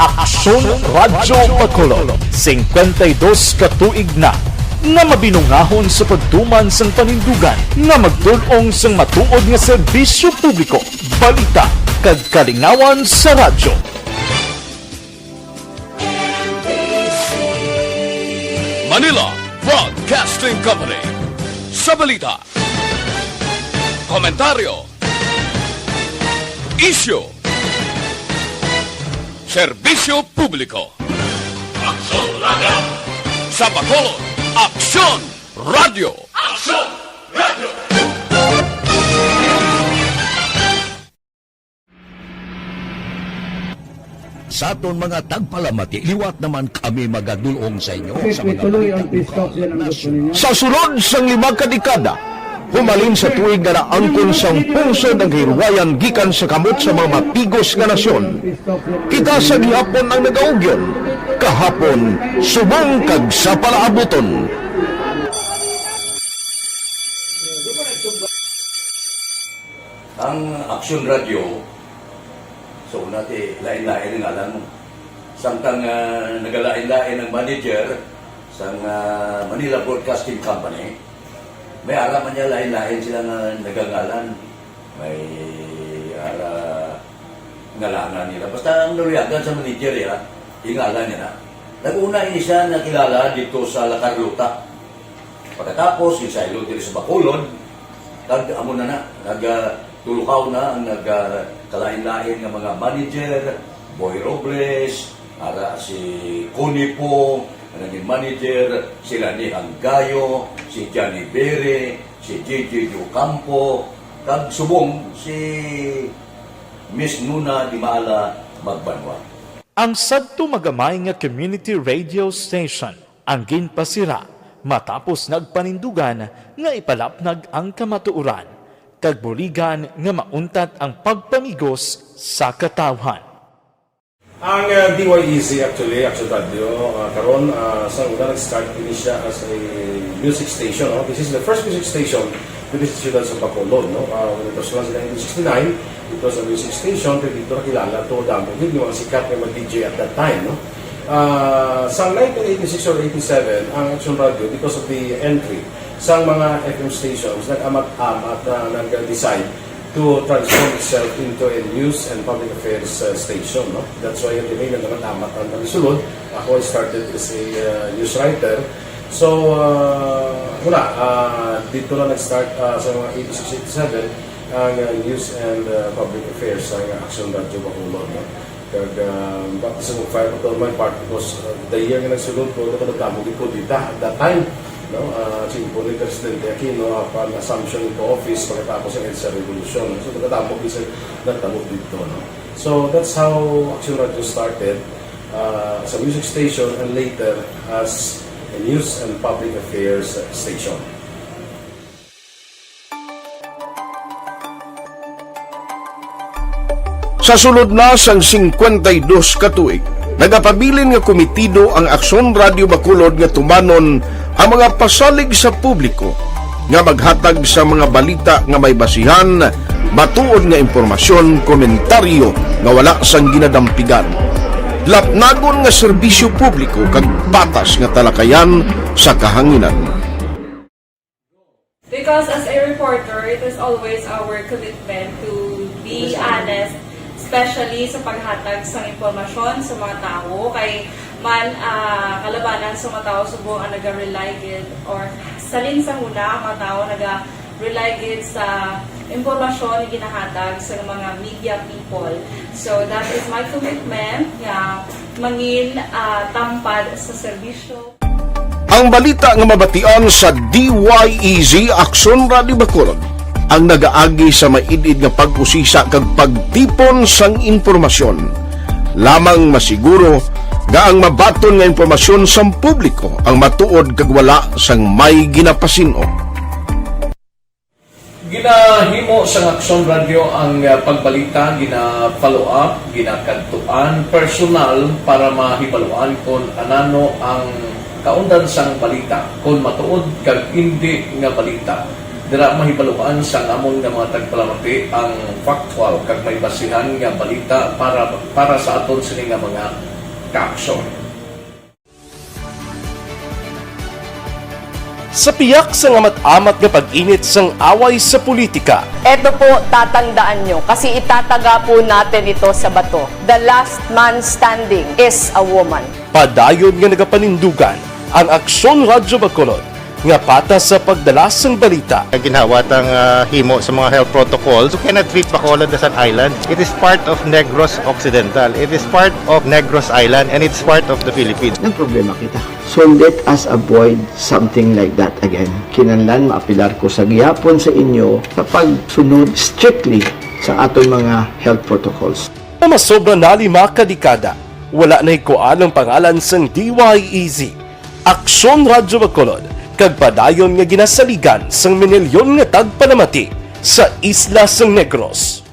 Aksyon Radyo Bacolod, singkwenta y dos ka tuig na nga mabinungahon sa pagtuman sang panindugan nga magtul-ong sang matuod nga serbisyo publiko, balita, kag kalingawan sa radyo. Manila Broadcasting Company. Sa balita, komentaryo, isyu, serbisyo publiko. Aksyon Radyo. Sa Bacolod, Aksyon Radyo. Aksyon Radyo. Sa aton mga tagpalamati, liwat naman kami magadul-ong sa inyo sa mga balita lokal, nasyonal. Sa sulod sang lima ka dekada, humalin sa tuig nga naangkon sang pungsod ang kahilwayan gikan sa kamot sa mga mapigos nga nasyon, kita sa gihapon ang nagaugyon, kahapon, subong kag sa palaabuton. Ang Aksyon Radyo, sa una, ti, lain-lain ang ngalan mo. Samtang, ah, nagalain-lain ang manager sang, ah, Manila Broadcasting Company, may ara man niya lain-lain sila nga nagangalan. May ara ngalanan nila. Basta ang naluyagan sa manager, ya, ingalan niya na. Nag-una ini siya nakilala dito sa La Carlota. Pagkatapos, ginsaylo diri sa Bacolod, kag amo na na, nag, ah, tulukaw na ang nag, ah, kalain-lain nga mga manager, Boy Robles, ara si Connie Pong, ang naging manager, si Lani Anggayo, si Johnny Bere, si J J Ocampo, kag subong si Miss Nuna Di Maala Magbanwa. Ang sadto magamay nga community radio station ang ginpasira matapos nagpanindugan nga ipalapnag ang kamatuoran kag buligan nga mauntat ang pagpamigos sa katawhan. Ang, uh, D Y E Z, actually, Action Radio, uh, karon, uh, sa una nag-start ini siya as a music station, no? This is the first music station diri sa siyudad sa Bacolod, no? Uh, when it was launched in nineteen sixty-nine, it was a music station, pero dito nakilala to, damo gid yung mga sikat nga mga D J at that time, no? Ah, sa nineteen eighty-six or eighty-seven, ang Action Radio, because of the entry sa mga F M stations, nag-amat-amat, ah, nag-decide to transform itself into a news and public affairs, ah, station, no? That's why, at the nag-amat-amat ang pagsulod. Ako, I started as a, ah, news writer. So, ah, wala, ah, dito na nag-start, ah, sa mga eighty-six, eighty-seven, ang, ah, news and, ah, public affairs sa Action Radio Bacolod, no? Kag, ah, baptism of fire pa to my part because, ah, the year nga nagsulod ko, ano ko, nagdamo gid ko dita at that time, no? Ah, simple ni Presidente Aquino, ah, pan assumption into office pagkatapos ng EDSA Revolution. So, nagdamo gid sa nagdamo dito, no? So, that's how Action Radio started, ah, as a music station and later as a news and public affairs station. Sa sulod na sang singkwenta y dos ka tuig, nagapabilin nga kumitido ang Aksyon Radio Bacolod nga tumanon ang mga pasalig sa publiko nga maghatag sa mga balita nga may basihan, matuod nga impormasyon, komentaryo nga wala sang ginadampigan, lapnagon nga serbisyo publiko kag patas nga talakayan sa kahanginan. Because as a reporter, it is always our commitment to be honest, especially sa paghatag sa impormasyon sa mga tawo. Kay man, ah, kalabanan sa mga tawo subong ang naga-rely gid, or salin sa huna ang mga tawo naga-rely gid sa impormasyon nga ginahatag sa mga media people. So that is my commitment nga mangin ah, tampad sa serbisyo. Ang balita nga mabatian sa D Y E Z Aksyon Radio Bacolod ang nagaagi sa maid-id nga pag-usisa kag pagtipon sang impormasyon. Lamang masiguro nga ang mabaton nga impormasyon sang publiko ang matuod kag wala sang may ginapasin-o. Ginahimo sang Aksyon Radyo ang ah, pagbalita, gina-follow up, ginakadtuan personal para mahibaluan kon anano ang kaundan sang balita, kon matuod kag indi nga balita. Dira mahibaluan sang amon nga mga tagpalamati ang factual kag may basihan nga balita para para sa aton sini nga mga kaaksyon. Sa piyak sang amat-amat nga pag-init sang away sa politika, Eto po, tatandaan nyo, kasi itataga po natin ito sa bato. The last man standing is a woman. Padayon nga nagapanindugan ang Aksyon Radyo Bacolod nga patas sa pagdala sang balita. Ginhawa tang ah, himo sa mga health protocols. You cannot treat Bacolod as an island. It is part of Negros Occidental. It is part of Negros Island and it's part of the Philippines. Nagproblema kita. So let us avoid something like that again. Kinahanglan maapilar ko sa gihapon sa inyo sa pagsunod strictly sa aton mga health protocols. Nga masobra na lima ka dekada, wala nahikuan ang pangalan sang D Y E Z. Aksyon Radyo Bacolod, kag padayon nga ginasaligan sang minilyon nga tagpalamati sa isla sang Negros.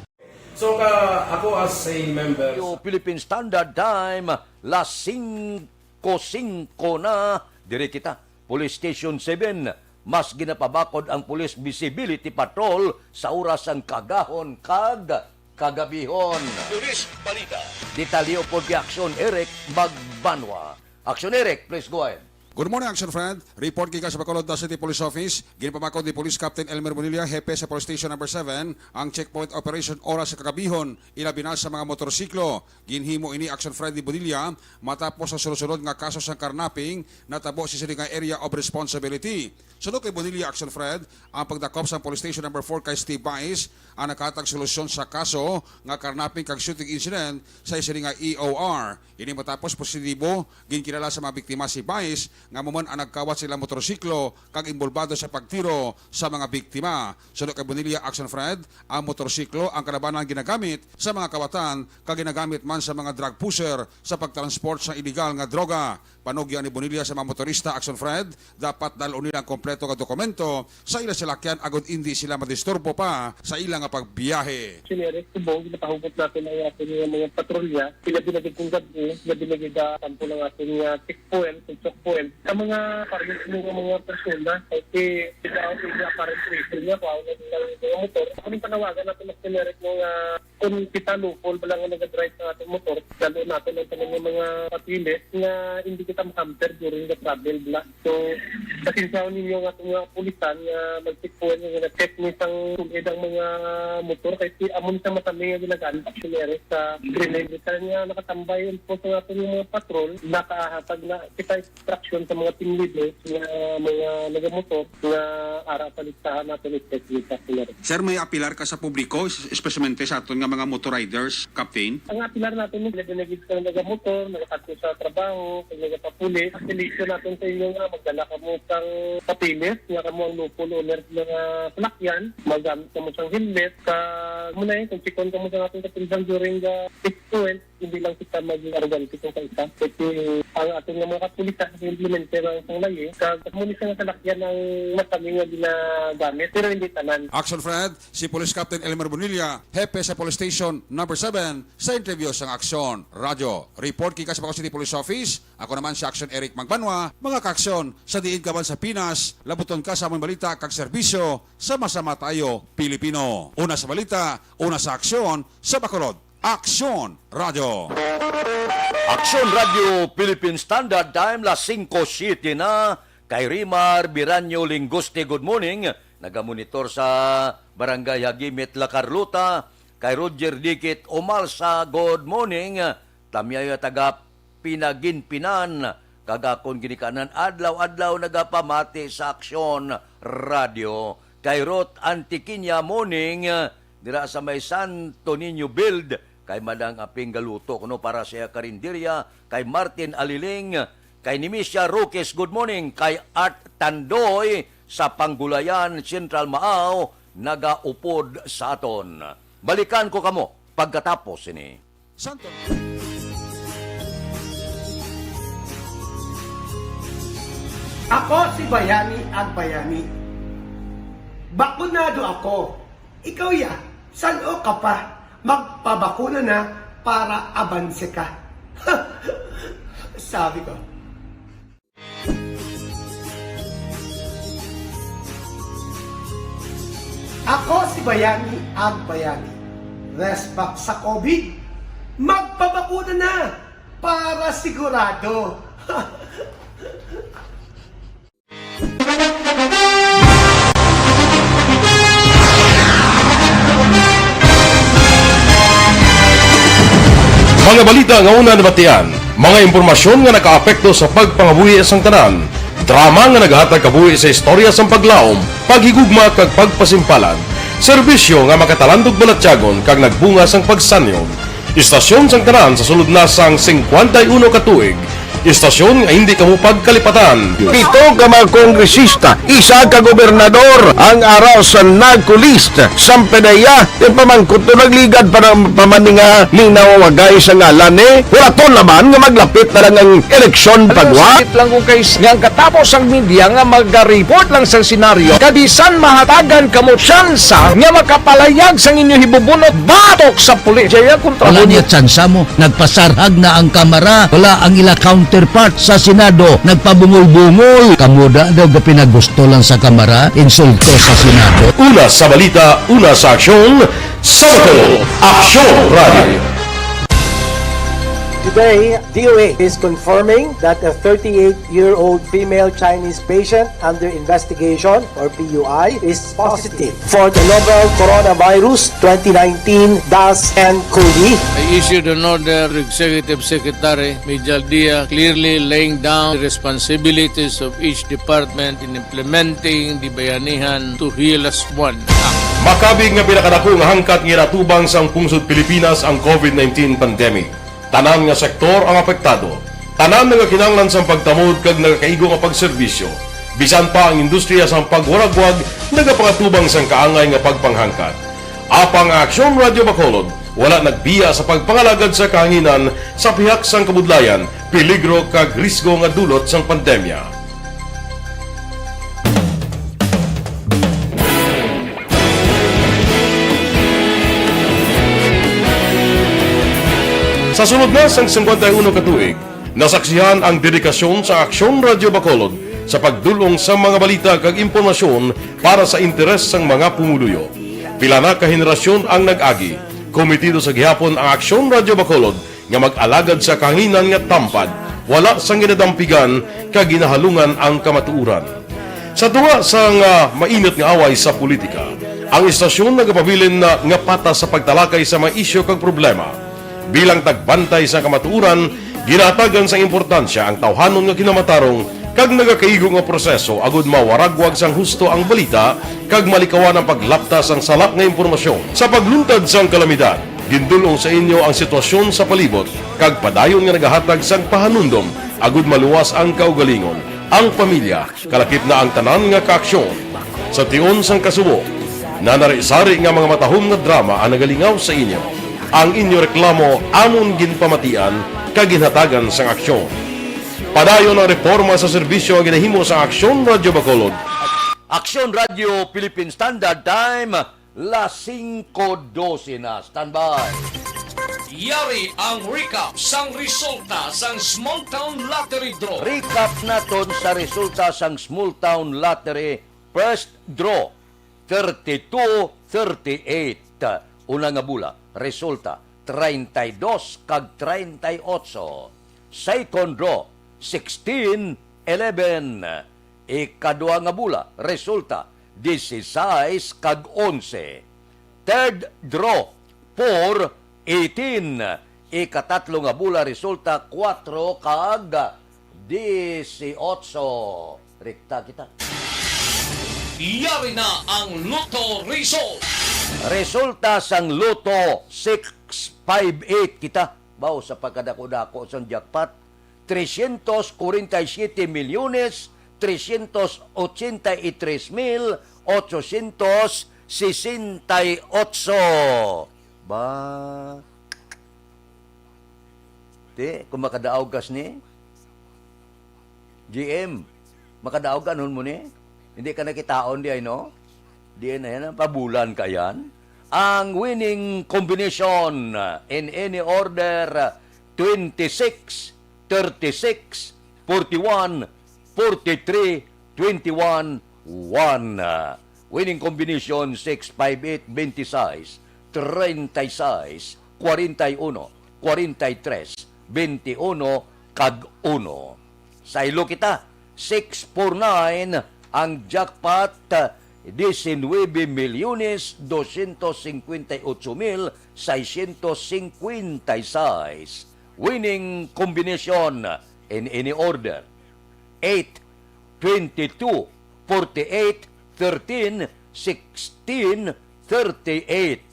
So ka ako as a member Radyo Philippine Standard Time, las singko singko na, diri kita, Police Station seven, mas ginapabakod ang Police Visibility Patrol sa oras sang kaagahon kag kagabihon. Police Balita. Detalye upod kay Aksyon Eric Magbanwa. Aksyon Eric, please go ahead. Good morning, Action Friend. Report gikan sa Bacolod City Police Office. Ginpabakod ni Police Captain Elmer Bonilla, hepe sa Police Station Number seven, ang checkpoint operation oras sa kagabihon, ilabi na sa mga motorsiklo. Ginhimo ini, Action Friend, ni Bonilla matapos ang sunod-sunod nga kaso sang carnapping natabo sa sini nga area of responsibility. Suno kay Bonilla, Action Friend, ang pagdakop sang Police Station Number four kay Steve Baez ang nakahatag solusyon sa kaso nga carnapping kag shooting incident sa sini nga E O R. Ini matapos positibo ginkilala sa mga biktima si Baez nga amo man ang nagkawat sila motorsiklo kag inbolbado sa pagtiro sa mga biktima. Suno kay Bonilla, Action Friend, ang motorsiklo ang kalabanan ginagamit sa mga kawatan kag ginagamit man sa mga drug pusher sa pagtransport sa iligal nga droga. Panugyan ni Bonilla sa mga motorista, Action Friend, dapat dal-on nila ang kompleto nga dokumento sa ila salakyan agod indi sila madisturbo pa sa ila nga pagbiyahe. Sinere, subong, ginapahugot natin ang aton nga mga patrolya. Pila binagid kong gabi, pila binagid ah, sample ang aton nga checkpoint, kung checkpoint. Sa mga parents mo nga mga persona, kasi sila ang mga parents mo niya, kung ano nila yung mga motor. Kung panawagan natin mas generic mo nga kung kita lupol ba lang ang nag-drive sa ating motor, lalo natin ang tanan nga mga papilis nga hindi kita mahamper during the travel bla. So, pasensyaon ninyo nga itong mga pulisan nga mag-checkpoint nga na-check ni sang sulid ang mga motor kay si amon sa matami nga ginagamit aksiyonere sa Green Line Brittle nga nakatambay po sa ating mga patrol, nakahatag na kita instruction sa mga team leaders nga mga nagamotor nga ara sa listahan natin ni Technic Customer. Sir, may apilar ka sa publiko, especially sa aton nga mga motor riders, Captain? Ang apilar natin ni sila din nagigit sa nagamotor, nagakadto sa trabaho, kung nagapapuli. Ang selection natin sa inyo nga magdala kamo sang papeles nga kamo ang lawful owner nga salakyan, magamit kamo sang helmet, sa muna yun, kung chikon kamo sa ating katulbang during the checkpoint, hindi lang kita maging arogante kung sa isa. Kasi ang ating nga mga kapulisan, implementer lang sang layi, kag muna siya nga salakyan ang matami nga ginagamit, pero hindi tanan. Action Friend, si Police Captain Elmer Bonilla, hepe sa Police Station Number seven, sa interview sang Aksyon Radyo. Report gikan sa Bacolod City Police Office, ako naman si Action Eric Magbanwa, mga kaaksyon, sa diin ka man sa Pinas, labuton ka sa among balita kag serbisyo sa masama tayo, Pilipino. Una sa balita, una sa aksyon, sa Bacolod. Aksyon Radyo. Aksyon Radyo Philippine Standard Time, las singko siete na. Kay Rimar Biranyo Linguste, good morning. Nagamonitor sa Barangay Hagimit, La Carlota. Kay Roger Dikit Umalsa, good morning. Tamyaya taga Pinaginpinan, kag akon ginikanan adlaw-adlaw nagapamati sa Aksyon Radyo. kay Ruth Antiquiña Moning, ah, dira sa may Santo Niño Build, kay Madang Aping Galuto, kuno para sa iya karinderya, kay Martin Aliling, kay Nimisia Roques, good morning, kay Art Tandoy sa Panggulayan, Central Maao, nagaupod sa aton. Balikan ko kamo pagkatapos sini. Santo. Ako si Bayani Agbayani. Bakunado ako. Ikaw ya, san-o ka pa? Magpabakuna na para abanse ka. Sabi ko. Ako si Bayani Agbayani. Respect sa COVID. Magpabakuna na para sigurado. Mga balita nga una nabatian, mga impormasyon nga nakaapekto sa pagpangabuhi sang tanan, drama nga nagahatag kabuhi sa istorya sang paglaom, paghigugma kag pagpasimpalan, serbisyo nga makatalandog balatyagon kag nagbunga sang pagsanyog. Istasyon sang tanan sa sulod na sang singkwenta y uno ka tuig, istasyon nga hindi kamo pagkalipatan. Pito ka mga kongresista, isa ka gobernador ang ara sa NAGCO list. Sampe na iya, yung pamangkot to nagligad pa ng pamaninga ning nawawagay sa ngalan ni Huraton naman nga maglapit na lang ang eleksyon pagwa. Sakit lang ko kay s-, nga ang katapos ang media nga mag-report lang sa senaryo, kabisan mahatagan kamo tsansa nga makapalayag sang inyo hibubunot batok sa pulis. Jaya kontra Wala mo. Niya tsansa mo. Nagpasarhag na ang Kamara. Wala ang ila counterpart sa Senado. Nagpabungol-bungol. Kamo da daw gapinagusto lang sa Kamara. Insulto sa Senado. Una sa balita, una sa aksyon, sa Aksyon Radio. Today, D O A is confirming that a thirty-eight-year-old female Chinese patient under investigation, or P U I, is positive for the novel coronavirus twenty nineteen dash N COVID. I issued an order to Executive Secretary Mijal Dia, clearly laying down the responsibilities of each department in implementing the Bayanihan to Heal As One Act. Makabig nga pinakadako nga hangkat nga ginatubang sang pungsod Pilipinas ang COVID nineteen pandemic. Tanan nga sektor ang apektado. Tanan nga kinahanglan sang pagtamod kag nagakaigo nga pagserbisyo. Bisan pa ang industriya sang pagwaragwag nagapangatubang sang kaangay nga pagpanghangkat. Apang ang Aksyon Radyo Bacolod wala nagbiya sa pagpangalagad sa kahanginan sa pihak sang kabudlayan, peligro kag risgo nga dulot sang pandemya. Sa sulod na sang singkwenta y uno ka tuig, nasaksihan ang dedikasyon sa Aksyon Radyo Bacolod sa pagdul-ong sa mga balita kag impormasyon para sa interes sang mga pumuluyo. Pila na ka henerasyon ang nag-agi. Kometido sa gihapon ang Aksyon Radyo Bacolod nga mag-alagad sa kahanginan nga tampad, wala sang ginadampigan kag ginahalungan ang kamatuoran. Sa tunga sang, ah, mainit nga away sa politika, ang istasyon nagapabilin na nga patas sa pagtalakay sa mga isyu kag problema. Bilang tagbantay sa kamatuoran, ginahatagan sang importansya ang tawhanon nga kinamatarong kag nagakaigo nga proseso agud mawaragwag sang husto ang balita kag malikawan ang paglapta sang sala nga impormasyon. Sa pagluntad sang kalamidad, gindul-ong sa inyo ang sitwasyon sa palibot kag padayon nga nagahatag sang pahanumdom agud maluwas ang kaugalingon, ang pamilya, kalakip na ang tanan nga kaaksyon. Sa tion sang kasubo, nanari-sari nga mga matahom nga drama ang nagalingaw sa inyo. Ang inyo reklamo amon ginpamatian kag ginhatagan sang aksyon. Padayon ang reporma sa serbisyo nga ginahimo sa Aksyon Radyo Bacolod. Aksyon Radyo Philippine Standard Time, las singko dose na. Standby. Yari ang recap sang resulta sang Small Town Lottery Draw. Recap naton sa resulta sang Small Town Lottery First Draw, thirty-two thirty-eight. Una nga bula, resulta, treinta y dos kag treinta y ocho. Second draw, sixteen eleven. Ikadua nga bula, resulta, dieciséis kag onse. Third draw, four eighteen. Ikatatlo nga bula, resulta, kuwatro kag dieciocho. Rekta kita. Yari na ang Lotto Result. Resulta sang Lotto six five eight, kita, baw, sa pagkadako-dako sang jackpot, trescientos cuarenta y siete millones trescientos ochenta y tres mil ochocientos sesenta y ocho. Ba? Ti, kung makadaog kas ni? G M, makadaog ka nun mo ni? Hindi ka nakitaon di ay, no? Di ay na yan, pabulan ka yan. Ang winning combination, uh, in any order, uh, twenty-six, thirty-six, forty-one, forty-three, twenty-one, one. Uh, winning combination, six five eight, twenty-six, treinta y seis, cuarenta y uno, cuarenta y tres, veintiuno, kag uno. Saylo kita, six four nine ang jackpot, diecinueve millones doscientos cincuenta y ocho mil seiscientos cincuenta y seis. Winning combination in any order, eight, twenty-two, forty-eight, thirteen, sixteen, thirty-eight.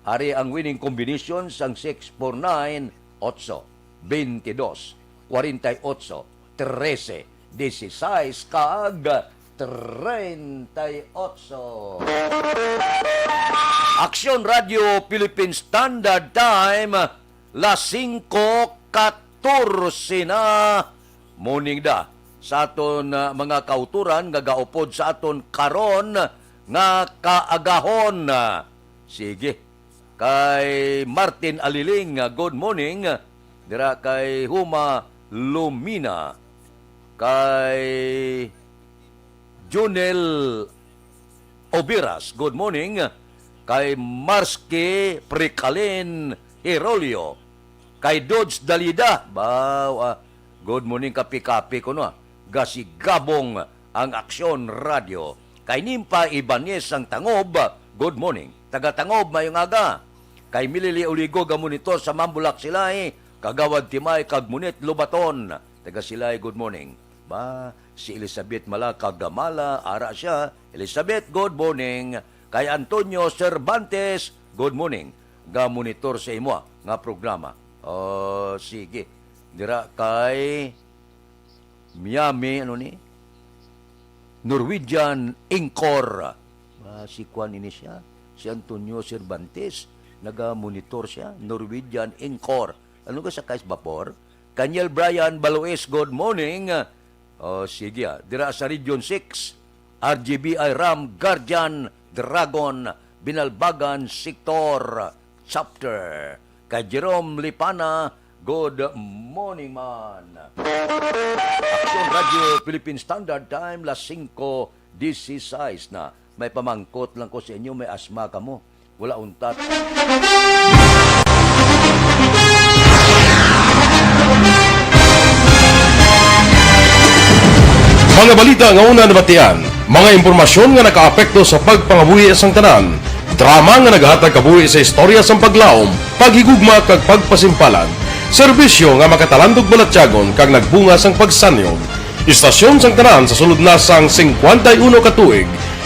Ari ang winning combination sang six four nine, otso, twenty-dos, forty-eight, trese, dieciséis, kag treinta y ocho. Aksyon Radio Philippine Standard Time, las singko katorse na. Morning da sa aton, ah, mga kautoran nga gaupod sa aton karon nga kaagahon. Sige. Kay Martin Aliling, ah, good morning. Dira kay Huma Lumina. Kay Junel Obiras, good morning. Kay Marsky Precalin Herolio. Kay Dodge Dalida, baw, ah, good morning, kapi-kapi ko, no, ah. Gasigabong ang Aksyon Radio. Kay Nimpa Ibanez ang Tangob, good morning. Taga Tangob, mayong aga. Kay Milili Uligo, ga monitor sa Mambulak Silay, Kagawad Timay, kag Munit Lubaton. Taga Silay, good morning. Ba, si Elizabeth Malaka Gamala, ara siya. Elizabeth, good morning. Kay Antonio Cervantes, good morning. Ga monitor sa imo nga programa. Oh, sige. Dira kay Miami, ano ni? Norwegian Incor. Ah, si kuan ini siya, si Antonio Cervantes, naga-monitor siya, Norwegian Incor. Ano ka sa kais bapor? Kaniel Brian Balois, good morning. Oh, sige, ah. Dira sa Region six, R G B I Ram, Guardian, Dragon, Binalbagan, Sector, Chapter. Kay Jerome Lipana, good morning, man. Aksyon Radio Philippine Standard Time, las singko dieciséis na. May pamangkot lang ko sa inyo, may asma kamo. Wala untat. Mga balita nga una nabatian, mga impormasyon nga nakaapekto sa pagpangabuhi sang tanan, drama nga nagahatag kabuhi sa istorya sang paglaom, paghigugma kag pagpasimpalan, serbisyo nga makatalandog balatyagon kag nagbunga sang pagsanyog. Istasyon sang tanan sa sulod na sang singkwenta y uno ka tuig.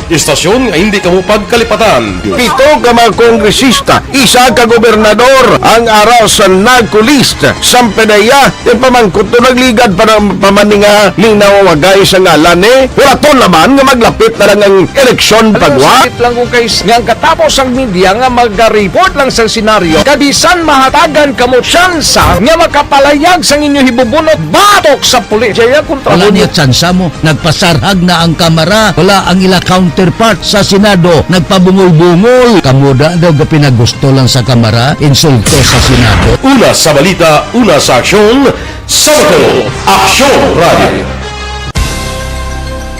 Istasyon nga hindi kamo pagkalipatan. Pito ka mga kongresista, isa ka gobernador ang ara sa NAGCOLEST. Sampe na iya, ti pamangkot to nagligad pa ng pamaninga ning nawawagay sa ngalan ni. Wala to naman nga maglapit na lang ang eleksyon pagwa. Sakit lang kung kay nga ang katapos ang media nga magariport lang sa senaryo. Kabisan mahatagan kamo tsansa nga makapalayag sang inyo hibubunot batok sa pulis. Jaya kontra Wala mo niya tsansa mo. Nagpasarhag na ang Kamara. Wala ang ila counterpart sa Senado. Nagpabungol-bungol. Kamo da daw gapinagusto lang sa Kamara, insulto sa Senado. Una sa balita, una sa aksyon, Sabado, Aksyon Radio.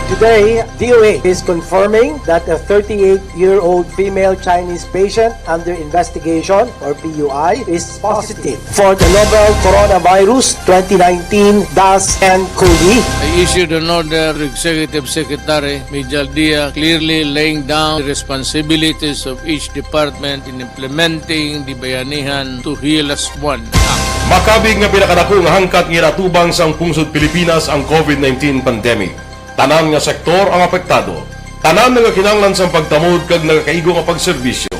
Today, D O A is confirming that a thirty-eight-year-old female Chinese patient under investigation, or P U I, is positive for the novel coronavirus twenty nineteen dash N cov. I issued an order to Executive Secretary Mijal Dia, clearly laying down the responsibilities of each department in implementing the Bayanihan to Heal As One Act. Makabig nga pinakadako nga hangkat nga ginatubang sang pungsod Pilipinas ang COVID nineteen pandemic. Tanan nga sektor ang apektado. Tanan nagakinahanglan sang pagtamod kag nagakaigo nga pagserbisyo.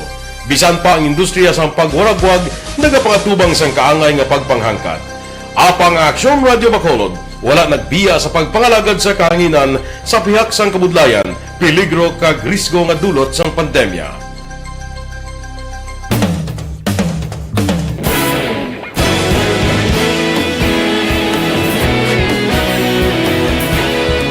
Bisan pa ang industriya sang pagwaragwag nagapangatubang sang kaangay nga pagpanghangkat. Apang ang Aksyon Radio Bacolod wala nagbiya sa pagpangalagad sa kahanginan sa pihak sang kabudlayan, peligro kag risgo nga dulot sang pandemya.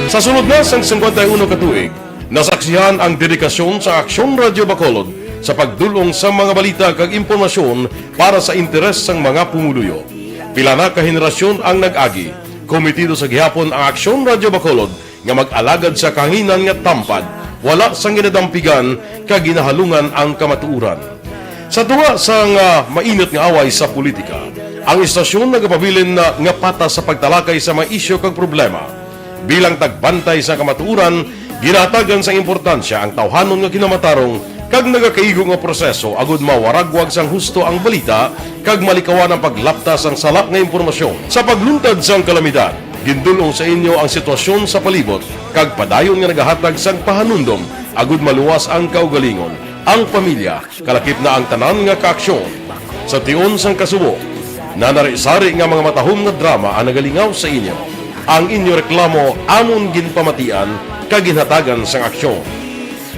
Sa sulod na sang singkwenta y uno ka tuig, nasaksihan ang dedikasyon sa Aksyon Radio Bacolod sa pagdul-ong sa mga balita kag impormasyon para sa interes sang mga pumuluyo. Pila na ka henerasyon ang nag-agi. Komitido sa gihapon ang Aksyon Radio Bacolod nga mag-alagad sa kahanginan nga tampad, wala sang ginadampigan kag ginahalungan ang kamatuoran. Sa tunga sang, ah, mainit nga away sa politika, ang istasyon nagapabilin na nga patas sa pagtalakay sa mga isyu kag problema. Bilang tagbantay sa kamatuoran, ginahatagan sang importansya ang tawhanon nga kinamatarong kag nagakaigo nga proseso agud mawaragwag sang husto ang balita kag malikawan ang paglapta sang sala nga impormasyon. Sa pagluntad sang kalamidad, gindul-ong sa inyo ang sitwasyon sa palibot kag padayon nga nagahatag sang pahanumdom agud maluwas ang kaugalingon, ang pamilya, kalakip na ang tanan nga kaaksyon. Sa tion sang kasubo, nanari-sari nga mga matahom nga drama ang nagalingaw sa inyo. Ang inyo reklamo amon ginpamatian kag ginhatagan sang aksyon.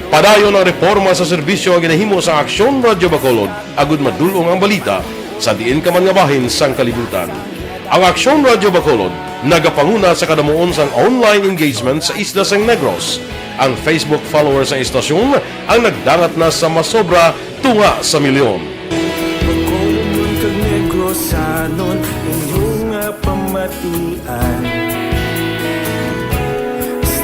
Padayon ang reporma sa serbisyo nga ginahimo sang Aksyon Radio Bacolod agud madul-ong ang balita sa diin ka man nga bahin sang kalibutan. Ang Aksyon Radio Bacolod nagapanguna sa kadamuon sang online engagement sa isla sang Negros. Ang Facebook followers sang istasyon ang nagdangat na sa masobra tunga sa milyon. Bacolod kag Negrosanon, inyo nga pamatian.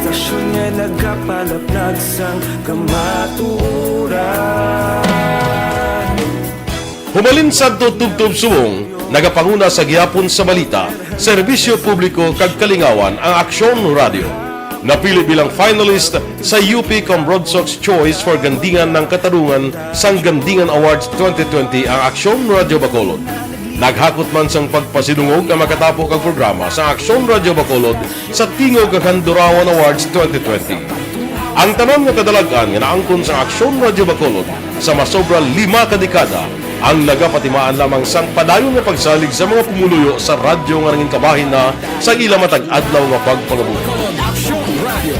Istasyon nga nagapalaplag sang kamatuoran. Humalin sadto tubtob subong, nagapanguna sa gihapon sa balita, serbisyo publiko kag kalingawan ang Aksyon Radio. Napili bilang finalist sa U P Cambrodsoc's Choice for Gandingan ng Katarungan sang Gandingan Awards twenty twenty ang Aksyon Radio Bacolod. Naghakot man sang pagpasidungog ang makatapo kag programa sa Aksyon Radio Bacolod sa Tingog kag Handurawan Awards twenty twenty. Ang tanan nga kadalag-an nga naangkon sang Aksyon Radio Bacolod sa masobra lima ka dekada ang nagapatimaan lamang sang padayon nga pagsalig sa mga pumuluyo sa radyo nga nangin kabahin na sa ila matag adlaw nga pagpangabuhi. Aksyon Radio.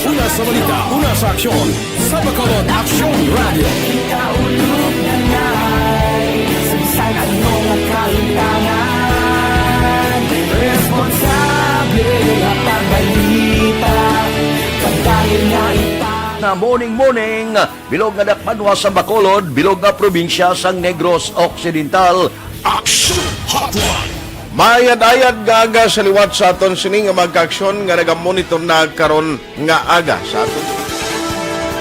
Una sa balita, una sa aksyon. Sa Bacolod, Aksyon Radio. Ikaulog na ngay, sa bisan ano nga kahimtangan, responsable nga pagbalita, pagdahil nga ipa- Na morning, morning, bilog nga dakbanwa sa Bacolod, bilog nga probinsya sang Negros Occidental. Aksyon Hotline. Maayad-ayad nga aga sa liwat sa aton sini nga mga kaaksyon nga nagamonitor na karon nga aga sa aton.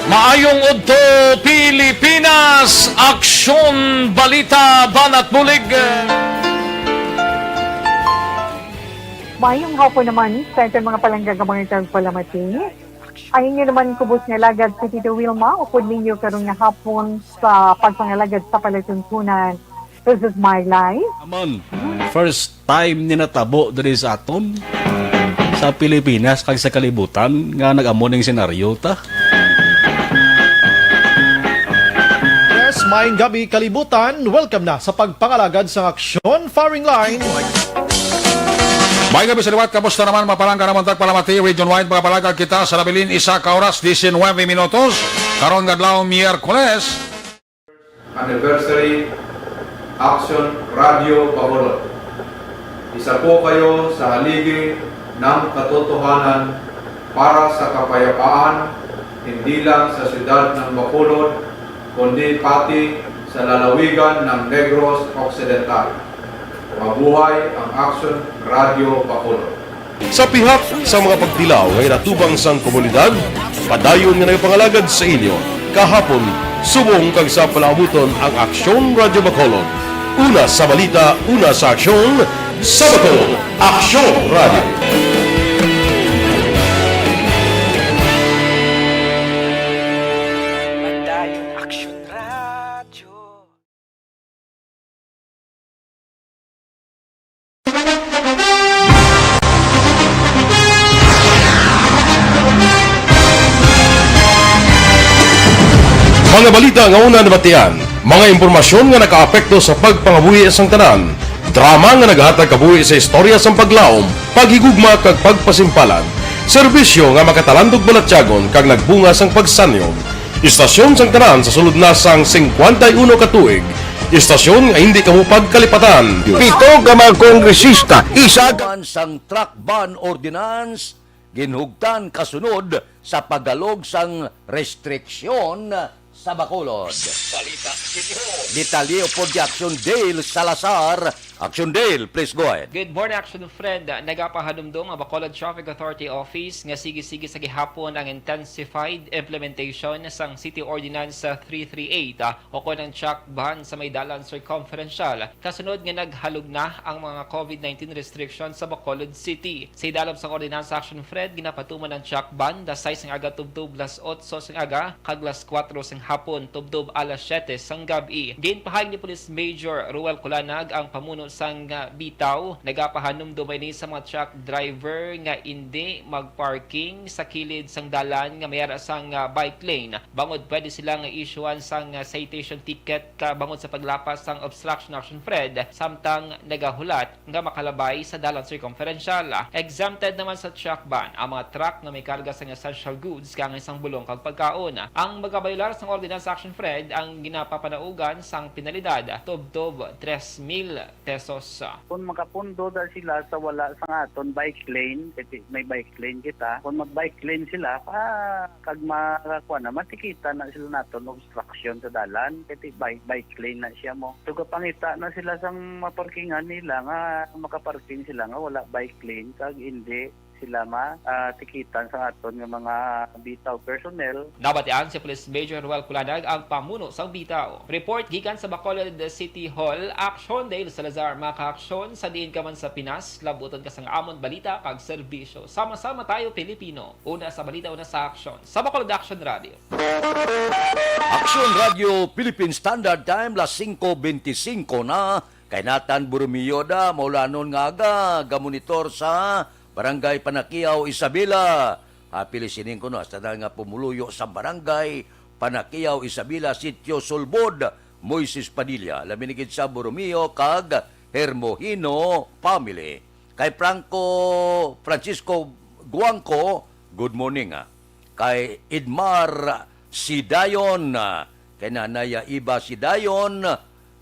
Maayong udto, Pilipinas! Aksyon, balita, banat bulig! Maayong hapon naman sa aton mga palangga nga mga tagpalamati. Ang inyo naman kubos nga alagad si Tito Wilma, upod ninyo karon nga hapon sa pagpangalagad sa palatuntunan. This is my life. Amon, first time ni natabo diri sa aton, sa Pilipinas kag sa kalibutan nga nag-amo ning senaryo ta. Yes, maayong gabi, kalibutan. Welcome na sa pagpangalagad sang Aksyon Firing Line. May gabi sa liwat, kamusta naman, mapalangga naman tagpalamati, region wide, mga palangga kita sa nabilin, isa ka oras, diecinueve minutos. Karon nga adlaw, Miyerkules. Anniversary Action Radio Bacolod. Isa po kayo sa haligi ng katotohanan para sa kapayapaan, hindi lang sa siyudad ng Bacolod, kundi pati sa lalawigan ng Negros Occidental. Mabuhay ang Action Radio Bacolod. Sa pihak sa mga pagtilaw nga ginatubang sang komunidad, padayon nga nagapangalagad sa inyo kahapon, subong kag sa palaabuton ang Aksyon Radio Bacolod. Una sa balita, una sa aksyon, sa Bacolod, Aksyon Radio. Padayon Aksyon Radio. Mga balita nga una nabatian, mga impormasyon nga nakaapekto sa pagpangabuhi sang tanan, drama nga naghatag kabuhi sa istorya sang paglaom, paghigugma kag pagpasimpalan, serbisyo nga makatalandog balatyagon kag nagbunga sang pagsanyon. Istasyon sang tanan sa sulod na sang singkwenta y uno ka tuig, istasyon nga hindi kamo pagkalipatan. Pito ka mga kongresista, isa ka sang truck ban ordinance ginhugtan kasunod sa paghalog sang restriksyon sa Bacolod. Balita City Hall. Detalye pod kay Action Dale Salazar. Action Dale, please go ahead. Good morning, Action Fred. Nagapahanumdom ang Bacolod Traffic Authority Office nga sige-sige sa gihapon ang intensified implementation sang City Ordinance three three eight, ah, o kon ang truck ban sa may dalan circumferential. Kasunod nga naghalog na ang mga COVID nineteen restrictions sa Bacolod City. Sa idalom sang ordinansa, Action Fred, ginapatuman ang truck ban alas sais sang aga tubtob alas otso sang aga kag alas kuwatro sang hapon tubtob alas siyete sang gab-i. Ginpahayag ni Police Major Ruel Culanag, ang pamuno sang, ah, BITAO, nagapahanumdom ini sa mga truck driver nga indi magparking sa kilid sang dalan nga may ara sang, ah, bike lane, bangod pwede sila nga isyuhan sang, ah, citation ticket ka bangod sa paglapas sang obstruction, Action Fred, samtang nagahulat nga makalabay sa dalan circumferential. Exempted naman sa truck ban ang mga truck nga may karga sang essential goods, kaangay sang bulong kag pagkaon. Ang magabayolar sang ordinansa, Action Fred, ang ginapapanaugan sang penalidad tubtob tres mil pesos. Kung makapundo na sila sa wala sang aton bike lane, kasi may bike lane kita, kung mag-bike lane sila, ah, kag makakuha na, matikita na sila naton obstruction sa dalan, kasi bike, bike lane na siya mo. So, kapangita na sila sang maparkingan nila nga makaparking sila nga wala bike lane, kag hindi sila ma, ah, tikitan sa aton nga mga BITAO personnel. Nabatian si Police Major Ruel Culanag, ang pamuno sang BITAO. Report gikan sa Bacolod City Hall, Action Dale Salazar, makaaksyon sa diin ka man sa Pinas, labuton ka sang amon balita kag serbisyo. Sama-sama tayo, Pilipino. Una sa balita, una sa aksyon. Sa Bacolod Action Radio. Action Radio Philippine Standard Time, las singko benti singko na. Kay Nathan Burumio da, maulanon nga aga, gamonitor sa Barangay Panakiaw, Isabela. Happy listening ko, no, sa tanan nga pumuluyo sa Barangay Panakiaw, Isabela, Sitio Sulbod, Moises Padilla, labi na gid sa Burumio kag Hermohino family. Kay Franco, Francisco Guangco, good morning, ah. Kay Idmar Sidayon, ah, kay Nanay Iba Sidayon,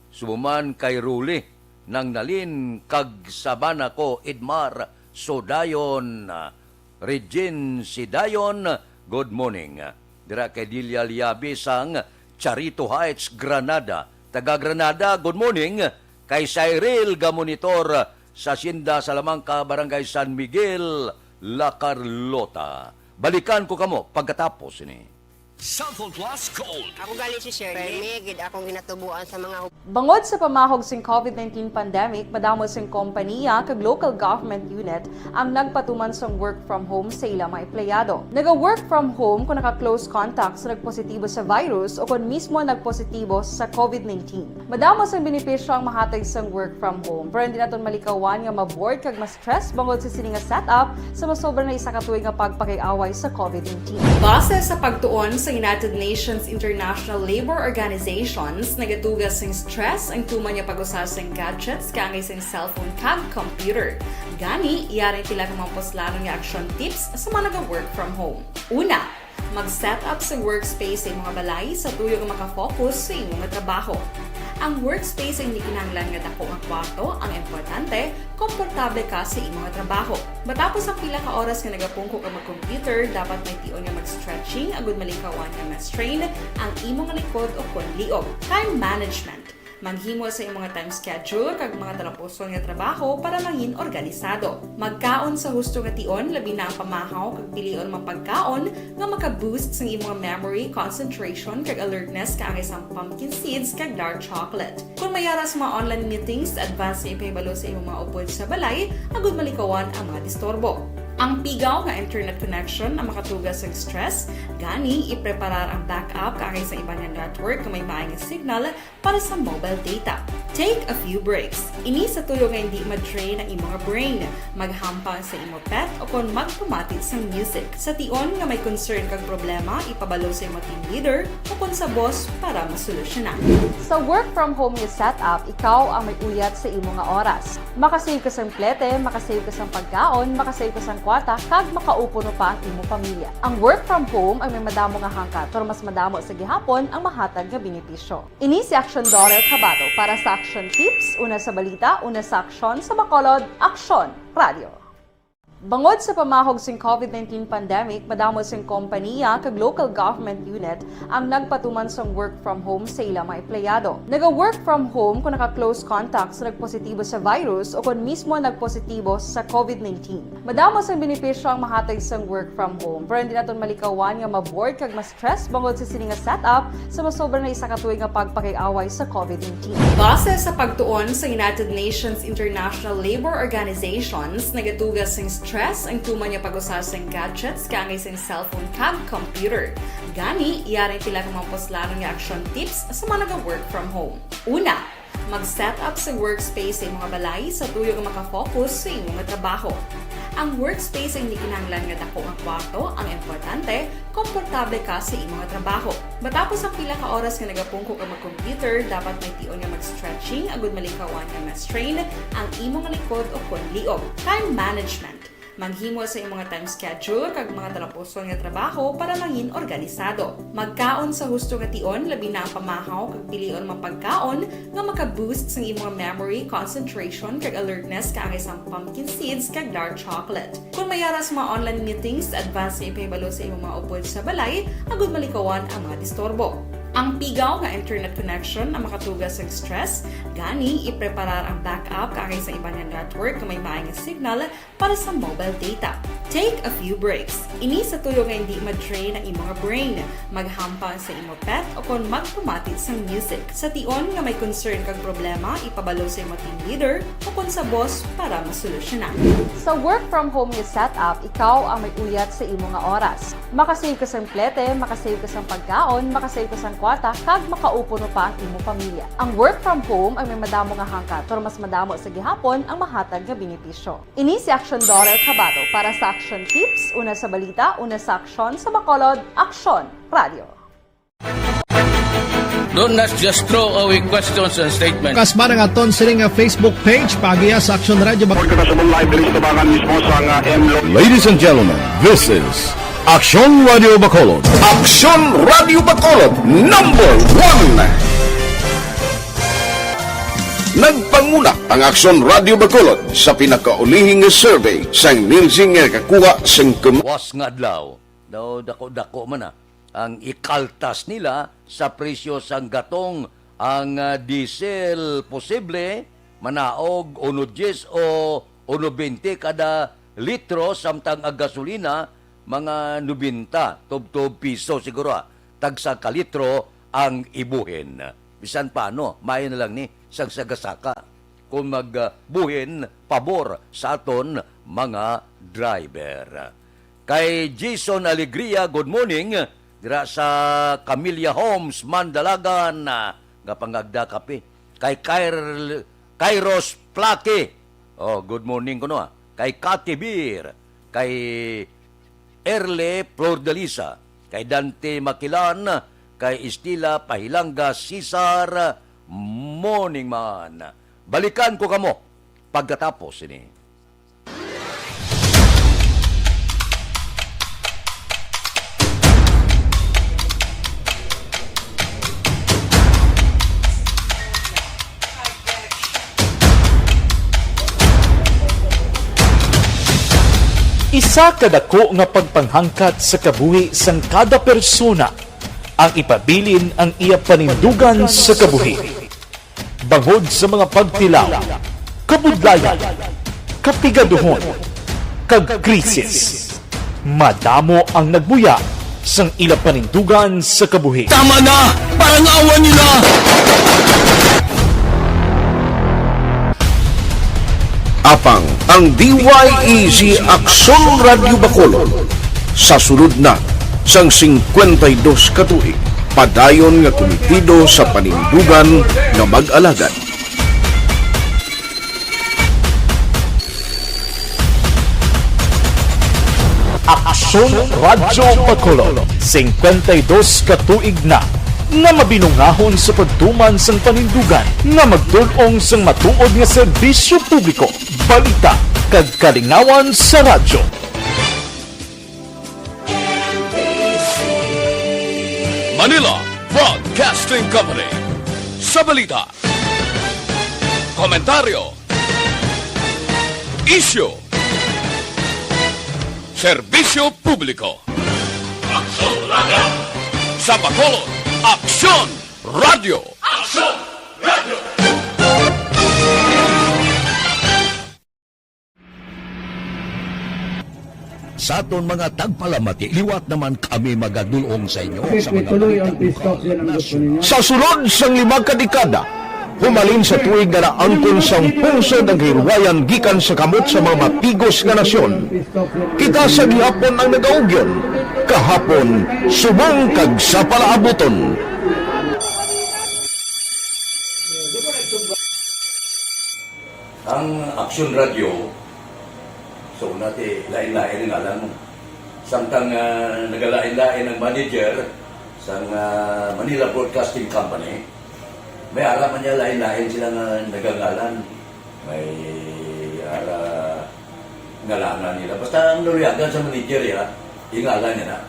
subuman kay Ruli Nangnalin kag Sabana ko, Idmar Sudayon, ah, Regine Sidayon, good morning. Dira kay Delia Liabi sang Charito Heights, Granada. Taga Granada, good morning. Kay Cyril, gamonitor sa Hacienda Salamanca, Barangay San Miguel, La Carlota. Balikan ko kamo pagkatapos ini. Cellphone Plus Gold. Ako gali si Shirley. Permi gid akong ginatubuan sa mga hub- Bangod sa pamahog sing COVID nineteen pandemic, madamo sing kompanya kag local government unit ang nagpatuman sang work from home sa ila mga empleyado. Naga-work from home kung naka-close contact sa nagpositibo sa virus o kon mismo nagpositibo sa COVID nineteen. Madamo sang benepisyo ang mahatag sang work from home, pero hindi naton malikawan nga ma-bored kag ma-stress bangod sa sini nga setup sa masobra na isa ka tuig nga pagpakig-away sa COVID nineteen. Base sa pagtuon sa United Nations International Labour Organizations, nagatuga sing stress ang tuman nga pag-usa sing gadgets kaangay sing cellphone kag computer. Gani, yari ang pila ka mga puslanon nga action tips sa mga naga-work from home. Una, mag-set up sa workspace sa imong balay sa tuyo nga makafocus sa imong trabaho. Ang workspace ay hindi kinahanglan nga dako nga kwarto, ang importante, komportable ka sa imong trabaho. Matapos ang pila ka oras nga nagapungko ka mag-computer, dapat may tion nga mag-stretching agud malikawan nga ma-strain ang imong likod o kon liog. Time management. Maghimo sa imong time schedule kag mga talapuson nga trabaho para mangin organisado. Magkaon sa husto nga tion, labi na ang pamahaw kag pilion mga pagkaon nga maka-boost sang imong memory, concentration, kag alertness kaangay sang pumpkin seeds kag dark chocolate. Kon may ara sa mga online meetings, advance nga ipahibalo sa imong mga upod sa balay agud malikawan ang mga disturbo. Ang pigaw nga internet connection ang makatuga sang stress, gani ipreparar ang backup kaangay sa iban nga network nga may maay nga signal para sa mobile data. Take a few breaks. Ini sa tuyo nga hindi ma-drain ang imo nga brain, maghampang sa imo pet, o kon magpamati sang music. Sa tion nga may concern kag problema, ipabalo sa imo team leader o kon sa boss para masolusyonan. Sa work from home nga setup, ikaw ang may uyat sa imo nga oras. Makasave ka sang plete, makasave ka sang pagkaon, makasave ka sang kwarta, kag makaupo no pa ang imo pamilya. Ang work from home ang may madamo nga hangkat, pero mas madamo sa gihapon ang mahatag nga benepisyo. Ini si Action Daughter Kabato para sa Action Tips, una sa balita, una sa aksyon, sa Bacolod, Aksyon Radio. Bangod sa pamahog sing covid nineteen pandemic, madamo sing kompaniya kag local government unit ang nagpatuman sang work from home sa ila mga empleyado. Naga-work from home kung naka-close contact sa nagpositibo sa virus o kon mismo nagpositibo sa covid nineteen. Madamo sang benepisyo ang mahatag sang work from home, pero hindi naton malikawan nga ma-bored kag ma-stress bangod sa sini nga setup sa masobra na isa ka tuig nga pagpakig-away sa covid nineteen. Base sa pagtuon sa United Nations International Labor Organizations, nagatuga sing stress ang tuman nga pag-usa sang gadgets kaangay sang cellphone kag computer. Gani, yari pila ka mga puslanon nga action tips sa mga naga-work from home. Una, mag-set up sa workspace sa imong balay sa tuyo nga makafocus sa imong trabaho. Ang workspace ang hindi kinahanglan nga dako nga kwarto, ang importante, komportable ka sa imong trabaho. Matapos ang pila ka oras nga nagapungko ka mag-computer, dapat may tion nga mag-stretching agud malikawan nga ma-strain ang imong likod o kon liog. Time management. Maghimo sa imong time schedule kag mga talapuson nga trabaho para mangin organisado. Magkaon sa husto nga tion, labi na ang pamahaw kag pilion mga pagkaon nga maka-boost sang imong memory, concentration, kag alertness kaangay sang pumpkin seeds kag dark chocolate. Kung may ara sa mga online meetings, advance nga ipahibalo sa imong mga upod sa balay agud malikawan ang mga disturbo. Ang pigaw nga internet connection ang makatuga sang stress, gani ipreparar ang backup kaangay sa iban nga network nga may maay nga signal para sa mobile data. Take a few breaks. Ini sa tuyo nga hindi ma-drain ang imong brain, maghampang sa imo pet, o kon magpamati sang music. Sa tion nga may concern kag problema, ipabalo sa imo team leader o kon sa boss para masolusyonan. Sa work from home nga setup, ikaw ang may uyat sa imo nga oras. Makasave ka sang plete, makasave ka sang pagkaon, makasave ka sang kwarta, kag makaupo no pa ang imo pamilya. Ang work from home ang may madamo nga hangkat, pero mas madamo sa gihapon ang mahatag nga benepisyo. Ini si Action Daughter Kabato para sa Action Tips, una sa balita, una sa aksyon, sa Bacolod, Aksyon Radio. Do not just throw away questions and statements. Kasmara nga ton sini nga Facebook page, pagiya sa Action Radio. Report ka sa live diri sa tubangan mismo sa nga M Lo. Ladies and gentlemen, this is Aksyon Radio Bacolod. Aksyon Radio Bacolod, number one. Nagpanguna ang Aksyon Radio Bacolod sa pinakaulihing nga survey sang Nielsen nga nakakuha sing kum- Was nga adlaw, daw dako-dako man na ang ikaltas nila sa presyo sang gatong, ang ah, diesel posible manaog uno dies o uno bente kada litro, samtang ang gasolina mga nobenta tubtob piso siguro, ah, tagsa ka litro ang ibuhin. Bisan paano, maayo na lang ni sang sagasaka kung magbuhin pabor sa aton mga driver. Kay Jason Alegria, good morning, dira sa Camilla Homes, Mandalagan, ah, nga pangagda kape. Kay Kyr-, Kairos Plaki, oh, good morning kuno, ah. Kay Kati Beer, kay Erle Flordalisa, kay Dante Makilan, kay Estila Pahilanga Cesar, morning man. Balikan ko kamo pagkatapos ini. Isa ka dako nga pagpanghangkat sa kabuhi sang kada persona ang ipabilin ang iya panindugan sa kabuhi. Bangod sa mga pagtilaw, kabudlayan, kapigaduhon, kag krisis, madamo ang nagbuya sang ila panindugan sa kabuhi. Tama na! Parangawan nila! Apang ang D Y E Z Aksyon Radyo Bacolod sa sulod na sang singkwenta y dos ka tuig, padayon nga kumitido sa panindugan nga mag-alagad. Aksyon Radyo Bacolod, singkwenta y dos ka tuig na nga mabinungahon sa pagtuman sang panindugan nga magtul-ong sang matuod nga serbisyo publiko, balita, kag kalingawan sa radyo. Manila Broadcasting Company. Sa balita, komentaryo, isyu, serbisyo publiko. Aksyon Radyo. Sa Bacolod, Aksyon Radyo. Aksyon Radyo. Sa aton mga tagpalamati, liwat naman kami magadul-ong sa inyo sa mga balita lokal, nasyonal. Sa sulod sang lima ka dekada, humalin sa tuig nga naangkon sang pungsod ang kahilwayan gikan sa kamot sa mga mapigos nga nasyon, kita sa gihapon ang nagaugyon, kahapon, subong kag sa palaabuton. Ang Aksyon Radyo, so, una ti, lain-lain ang ngalan mo. Samtang, ah, nagalain-lain ang manager sang, ah, Manila Broadcasting Company, may ara man niya lain-lain sila nga nagangalan. May ara ngalangan nila. Basta ang naluyagan sa manager, ya, ingalan niya na.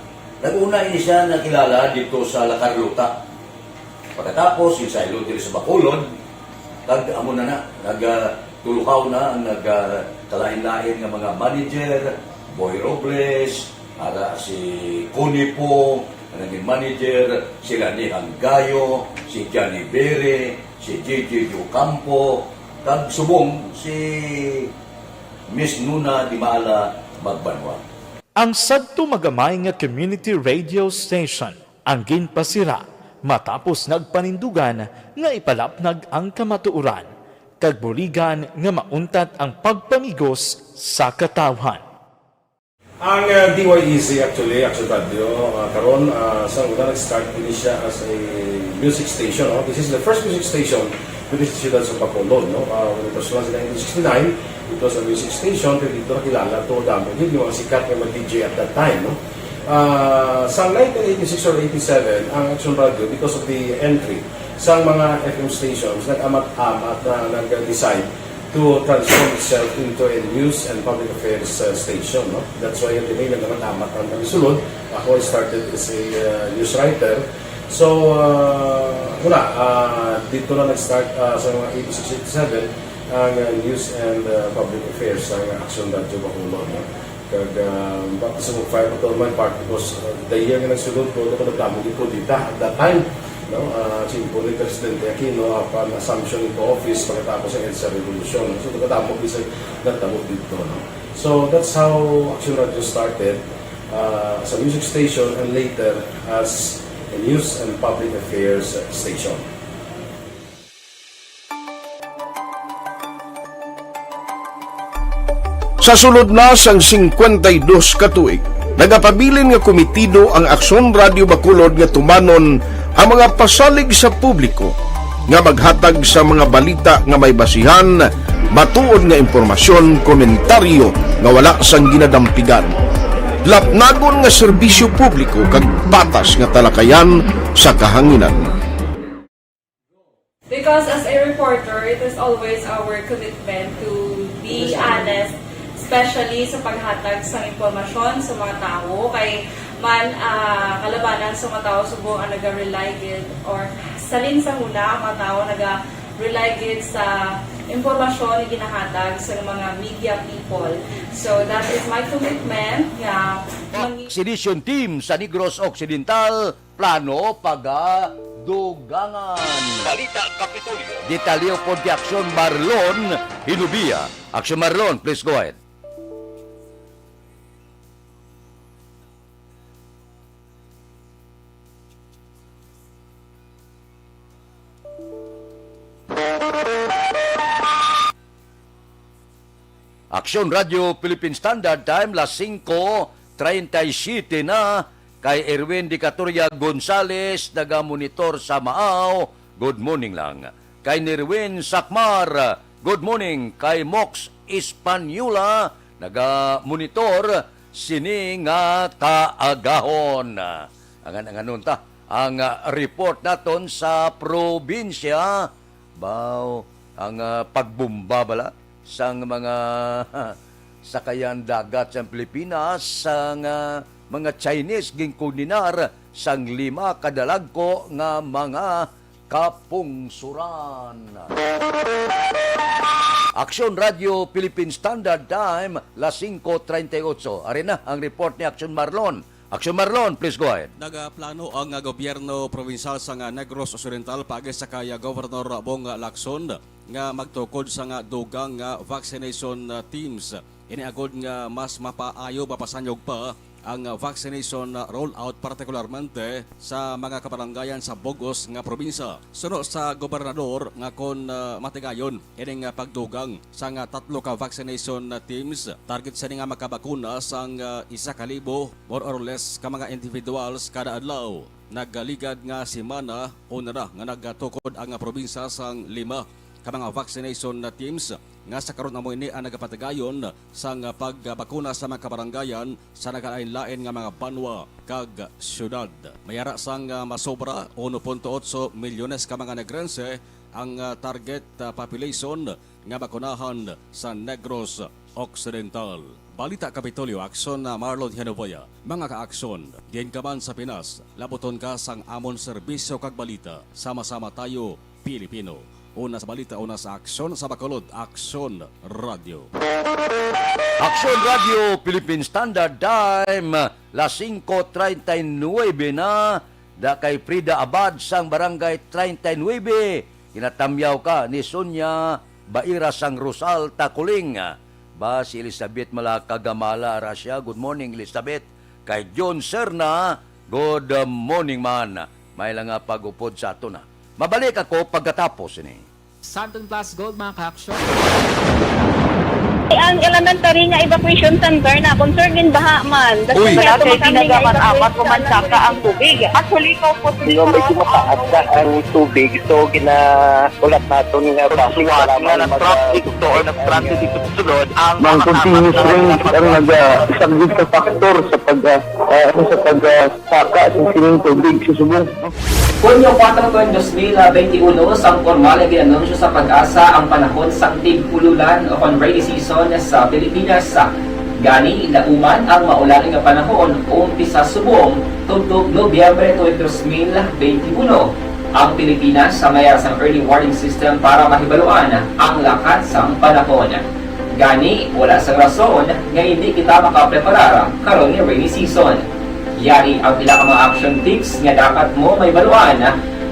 Nag-una ini siya nakilala dito sa La Carlota. Pagkatapos, yung saylo diri sa Bacolod, kag amo na na, nag, ah, tulukaw na ang nag, ah, kalain-lain nga mga manager, Boy Robles, ara si Connie Pong, ang naging manager, si Lani Hanggayo, si Johnny Bere, si J J Ocampo, kag subong si Miss Nuna Dimala Magbanwa. Ang sadto magamay nga community radio station ang ginpasira matapos nagpanindugan nga ipalapnag ang kamatuoran kag buligan nga mauntat ang pagpamigos sa katawhan. Ang, ah, D Y E Z actually, Action Radio, ah, karon, ah, sa una nag-start ini siya as a music station, no? This is the first music station within the siyudad sa Bacolod, no? Ah, when it was launched in nineteen sixty-nine, it was a music station, pero dito nakilala to, damo gid yung mga sikat nga mga D J at that time, no? Ah, sa nineteen eighty-six or eighty-seven, ang Action Radio, because of the entry sa mga F M stations, nag-amat-amat na nag-decide to transform itself into a news and public affairs, uh, station, no? That's why yung dinay nagkakatamat ang kami sulod. Ako, I started as a, uh, news writer. So, uh, wala, uh, dito na nag-start, uh, sa mga eighty-six, eighty-seven, ang, uh, news and, uh, public affairs sa Action Radio Bacolod, no? Kag, ah, baptism of fire pa to my part because, ah, the year nga nagsulod ko, ako nagdamo gid ko dita at that time, no? Ah, simple ni Presidente Aquino, apan assumption into office pagkatapos sa EDSA Revolution. So, nagdamo gid sa nagdamo dito, no? So, that's how Action Radio started, ah, as a music station and later as a news and public affairs station. Sa sulod na sang singkwenta y dos ka tuig, nagapabilin nga kumitido ang Aksyon Radio Bacolod nga tumanon ang mga pasalig sa publiko nga maghatag sa mga balita nga may basihan, matuod nga impormasyon, komentaryo nga wala sang ginadampigan, lapnagon nga serbisyo publiko kag patas nga talakayan sa kahanginan. Because as a reporter, it is always our commitment to be honest, especially sa paghatag sa impormasyon sa mga tawo. Kay man, ah, kalabanan sa mga tawo subong ang naga-rely gid, or salin sa huna ang mga tawo naga-rely gid sa impormasyon nga ginahatag sa mga media people. So that is my commitment nga mangi- Sedition Team sa Negros Occidental, plano pagadugangan. Balita Kapitolyo. Detalye upod kay Aksyon Marlon Hinubia. Aksyon Marlon, please go ahead. Aksyon Radio Philippine Standard Time, las singko treinta y siete na. Kay Erwin Dicatoria Gonzales, naga-monitor sa Maaw, good morning lang. Kay Nerwin Sakmar, good morning. Kay Mox Espanola, naga-monitor sini nga kaagahon. Angan-anganon ta ang, ah, report naton sa probinsya. Baw, ang, ah, pagbomba bala sang mga sakayan dagat sa Pilipinas, sang, ah, mga Chinese ginkondenar sang lima ka dalagko nga mga kapungsuran. Aksyon Radio Philippine Standard Time, las singko treinta y ocho. Ari na ang report ni Aksyon Marlon. Aksyon Marlon, please go ahead. Nagaplano ang, ah, gobyerno provincial sa nga Negros Occidental paagi sa kay, ah, Governor Bong Lacson nga magtukod sa nga dugang nga vaccination, ah, teams. Ini agod nga mas mapaayo mapasanyog pa ang, ah, vaccination, ah, rollout, partikularmente sa mga kabaranggayan sa bug-os nga probinsya. Suno sa gobernador nga kon, ah, matigayon ining, ah, pagdugang sa nga tatlo ka vaccination, ah, teams, target sini nga makabakuna sang, ah, isa ka libo, more or less, ka mga individuals kada adlaw. Nagaligad nga semana una na nga nagatukod ang, ah, probinsya sang lima ka mga vaccination na teams nga sa karon amo ini ang nagapatigayon sang, ah, pagbakuna sa mga kabarangayan sa nagalain-lain nga mga banwa kag syudad. May ara sang, ah, masobra uno punto otso milyones ka mga Negrense ang, ah, target, ah, population nga bakunahan sa Negros Occidental. Balita Kapitolyo, Aksyon na Marlon Genovoya. Mga ka-aksyon, diin ka man sa Pinas, labuton ka sang amon serbisyo kag balita. Sama-sama tayo, Pilipino. Una sa balita, una sa aksyon, sa Bacolod, Aksyon Radio. Aksyon Radio, Philippine Standard Time, las singko treinta y nuebe na, da kay Frida Abad sang Barangay treinta y nuebe. Ginatamyaw ka ni Sonia Baira sang Rosal, Taculing. Ba, si Elizabeth Malaka Gamala, ara siya. Good morning, Elizabeth. Kay John Serna, good morning man. May lang nga pag-upod sa ato na. Mabalik ako pagkatapos ini. Santon Plus Gold, mga ka-aksyon. Ang elementary nga evacuation center na concern din baha man. Uy. Kasi wala to kami nga evacuation. Apat ko man saka ang tubig. Actually, ko po. Di ba, medyo mataas na ang tubig, so ginaulat naton nga traffic nga na-traffic to or na-stranded dito sa sulod ang mga continuous rain ang nag-, ah, isang big factor sa pag, ah, ah, sa pag, ah, saka sa sining tubig sa subong. Hunyo kuwatro, dos mil benti uno, sang pormal nga gin-anunsyo sa PAGASA ang panahon sang tig-ululan o kon rainy season sa Pilipinas. Gani, nauman ang maulan nga panahon umpisa subong tubtob Nobyembre twenty twenty-one. Ang Pilipinas sa mayara sang early warning system para mahibaluan ang lakat sang panahon. Gani, wala sang rason nga indi kita makapreparar karon nga rainy season. Yari ang pila ka mga action tips nga dapat mo mahibaluan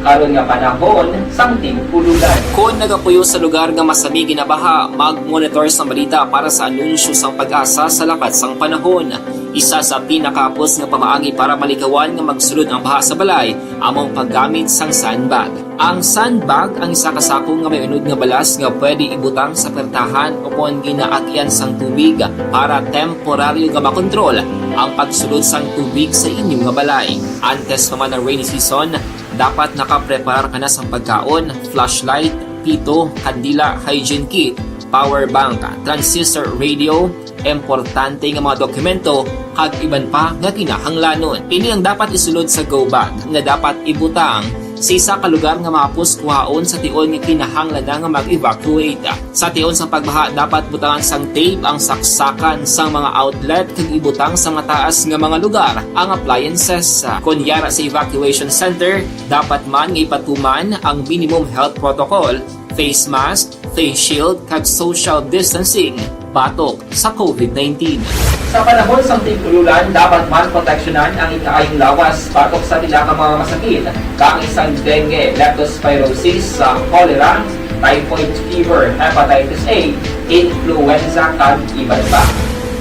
karon nga panahon sang tig-ululan. Kon nagapuyo sa lugar nga masami ginabaha, mag-monitor sang balita para sa anunsyo sang PAGASA sa lakat sang panahon. Isa sa pinakahapos nga pamaagi para malikawan nga magsulod ang baha sa balay amo ang paggamit sang sandbag. Ang sandbag ang isa ka sako nga may unod nga balas nga pwede ibutang sa pertahan o kon ginaagian sang tubig para temporaryo nga makontrol ang pagsulod sang tubig sa inyo nga balay. Antes pa man ang rainy season, dapat nakapreparar ka na sang pagkaon, flashlight, pito, kandila, hygiene kit, power bank, transistor radio, importante nga mga dokumento, kag iban pa nga kinahanglanon. Ini ang dapat isulod sa go bag nga dapat ibutang sa isa ka lugar nga mahapos kuhaon sa tion nga kinahanglan na nga mag-evacuate. Sa tion sang pagbaha, dapat butangan sang tape ang saksakan sang mga outlet kag ibutang sa mataas nga mga lugar ang appliances. Kon yara sa evacuation center, dapat man nga ipatuman ang minimum health protocol, face mask, face shield, kag social distancing batok sa COVID nineteen. Sa panahon sang tig-ululan, dapat man proteksyonan ang ikaayong lawas batok sa pila ka mga masakit, kaangay sang dengue, leptospirosis, sa cholera, typhoid fever, hepatitis A, influenza, kag iban pa.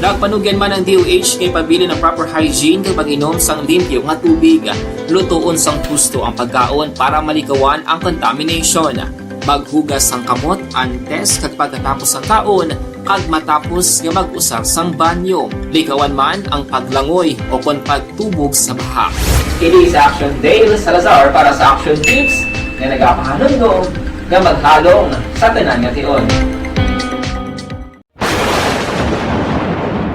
Nagpanugyan man ang D O H nga ipabilin ang proper hygiene kag pag-inom sang limpyo nga tubig. Lutoon sang husto ang pagkaon para malikawan ang contamination. Maghugas sang kamot antes kag pagkatapos sang kaon, kag matapos nga mag-usar sang banyo, likawan man ang paglangoy o kon pagtubog sa baha. Kini si Action Dale Salazar para sa Action Tips nga nagapahanumdom nga maghalong sa tanan nga tion.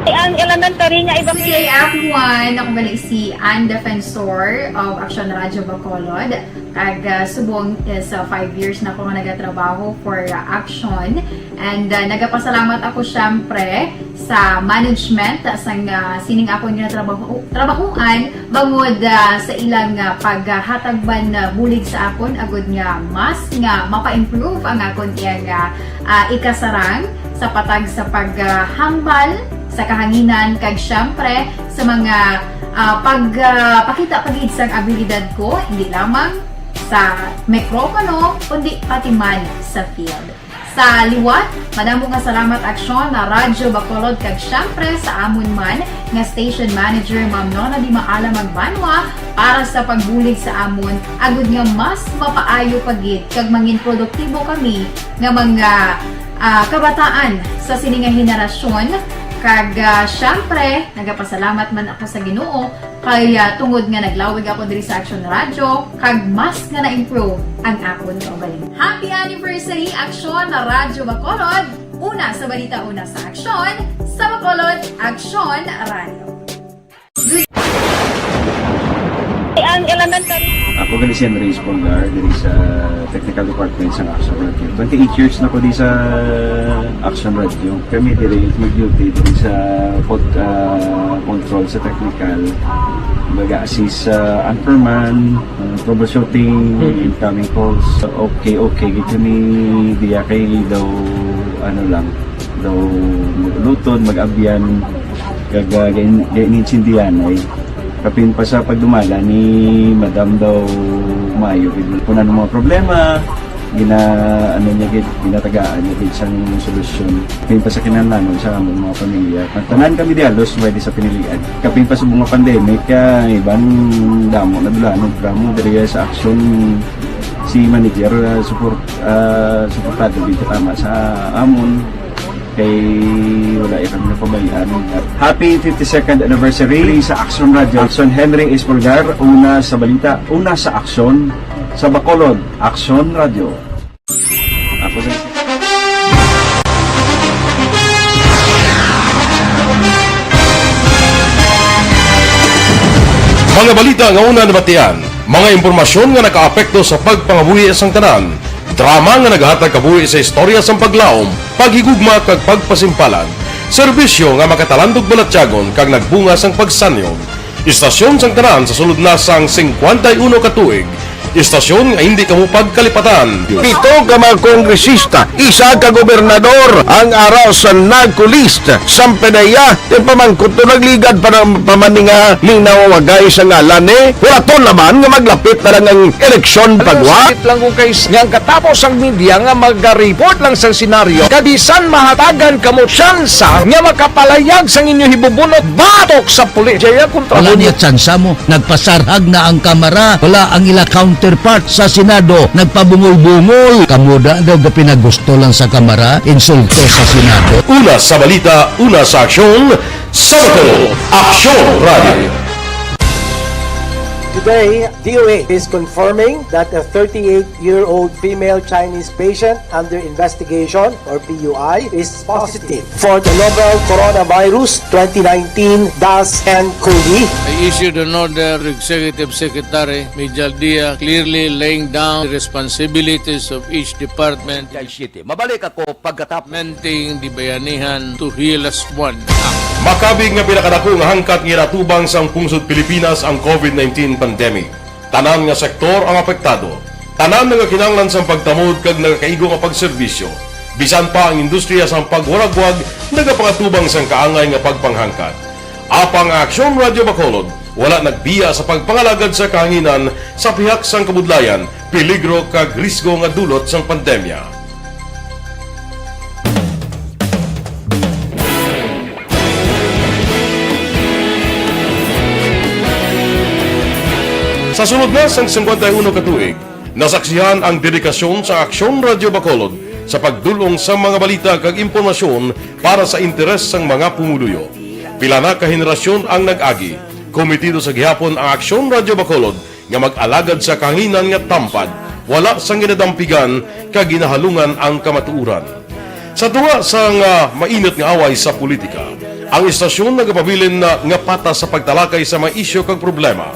Ang elementary nga iba C A F one, ako gali si Ann Defensor of Action Radio Bacolod. Kag ah, subong is ah, five years na ako nga nagatrabaho for ah, Action. And ah, nagapasalamat ako syempre sa management sang ah, sining akon nga trabaho, trabahuan bangod ah, sa ilang ah, paghatag man ah, bulig sa akon agud nga mas nga mapa-improve ang akon iyang ah, ah, ikasarang sa patag sa paghambal sa kahanginan kag syempre sa mga ah, pag ah, pakita pa gid sang abilidad ko, hindi lamang sa mikropono kundi pati man sa field. Sa liwat, madamo nga salamat Aksyon na Radyo Bacolod kag syempre sa amon man nga station manager Ma'am Nona Di Maala Magbanwa para sa pagbulig sa amon agud nga mas mapaayo pa gid kag mangin produktibo kami nga mga ah, kabataan sa sini nga henerasyon. Kag ah, syempre, nagapasalamat man ako sa Ginoo kay ah, tungod nga naglawig ako diri sa Action Radio kag mas nga na-improve ang akon kaugalingon. Happy anniversary Action na Radyo Bacolod! Una sa balita, una sa aksyon, sa Bacolod, Action Radio. Ang elementary Ako gali si Andres Polgar diri sa Technical Department sa Action Radio. Twenty-eight years na ko di sa Action Radio. Kami diri mag-duty diri sa pod, ah, control sa technical. Baga assist sa anchorman, ah, troubleshooting, incoming calls. Okay, okay gid kami diya kay daw ano lang, daw luton, mag-abyan, kag uh, gain-, gain-insindihan ay kapin pa sa pagdumala ni Madam daw maayo gid. Kung ano mga problema, gina ano niya gid, ginatagaan niya gid sang solusyon. Kapin pa sa kinahanglanon sa among mga pamilya. Ang tanan kami di halos may di sa pinilian. Kapin pa sa mga pandemic, kaya iban damo na dulanon, damo diri sa aksyon si manager uh, support uh, suportado gid tama sa amon kay wala ya kami napabayaan. Happy fifty-second anniversary sa Action Radio. Action Henry Espolgar, una sa balita, una sa aksyon, sa Bacolod, Action Radio. Ako sa Mga balita nga una nabatian, mga impormasyon nga nakaapekto sa pagpangabuhi sang tanan, drama nga nagahatag kabuhi sa istorya sang paglaom, paghigugma kag pagpasimpalan, serbisyo nga makatalandog balatyagon kag nagbunga sang pagsanyog. Istasyon sang tanan sa sulod na sang singkwenta y uno ka tuig, istasyon nga hindi kamo pagkalipatan. Pito ka mga kongresista, isa ka gobernador ang ara sa NARCO list. Sampanaya, ti pamangkot to nagligad pa ng pamaninga linawagay sa ngalan ni Huraton naman nga maglapit na lang ang eleksyon pagwa. Sakit lang kung kay nga ang katapos ang media nga mag-report lang sa senaryo kabisan mahatagan kamo tsansa nga makapalayag sang inyo hibubunot batok sa pulis. Jaya kontra Wala niya tsansa mo. Nagpasarhag na ang Kamara. Wala ang ila counterpart sa Senado. Nagpabungol-bungol. Kamuda daw gapinagusto lang sa Kamara. Insulto sa Senado. Una sa balita, una sa aksyon, sa Bacolod, Aksyon Radio. Today, D O A is confirming that a thirty-eight-year-old female Chinese patient under investigation, or P U I, is positive for the novel coronavirus twenty nineteen dash N cov. I issued an order to Executive Secretary Mijal Dia, clearly laying down the responsibilities of each department. Mabalik ako pagkatapos. Menting di bayanihan to heal as one. Makabig nga pinakadako nga hangkat nga ginatubang sang pungsod Pilipinas ang covid nineteen pandemic. Tanan nga sektor ang apektado. Tanan nga kinahanglan sang pagtamod kag nagakaigo nga pagserbisyo. Bisan pa ang industriya sang pagwaragwag nagapangatubang sang kaangay nga pagpanghangkat. Apang ang Aksyon Radyo Bacolod wala nagbiya sa pagpangalagad sa kahanginan sa pihak sang kabudlayan, peligro kag risgo nga dulot sang pandemya. Sa sulod na sang singkwenta y uno ka tuig, nasaksihan ang dedikasyon sa Aksyon Radyo Bacolod sa pagdul-ong sa mga balita kag impormasyon para sa interes sang mga pumuluyo. Pila na ka henerasyon ang nag-agi. Kometido sa gihapon ang Aksyon Radyo Bacolod nga mag-alagad sa kahanginan nga tampad, wala sang ginadampigan kag ginahalungan ang kamatuoran. Sa tunga sang, ah, mainit nga away sa politika, ang istasyon nagapabilin na nga patas sa pagtalakay sa mga isyu kag problema.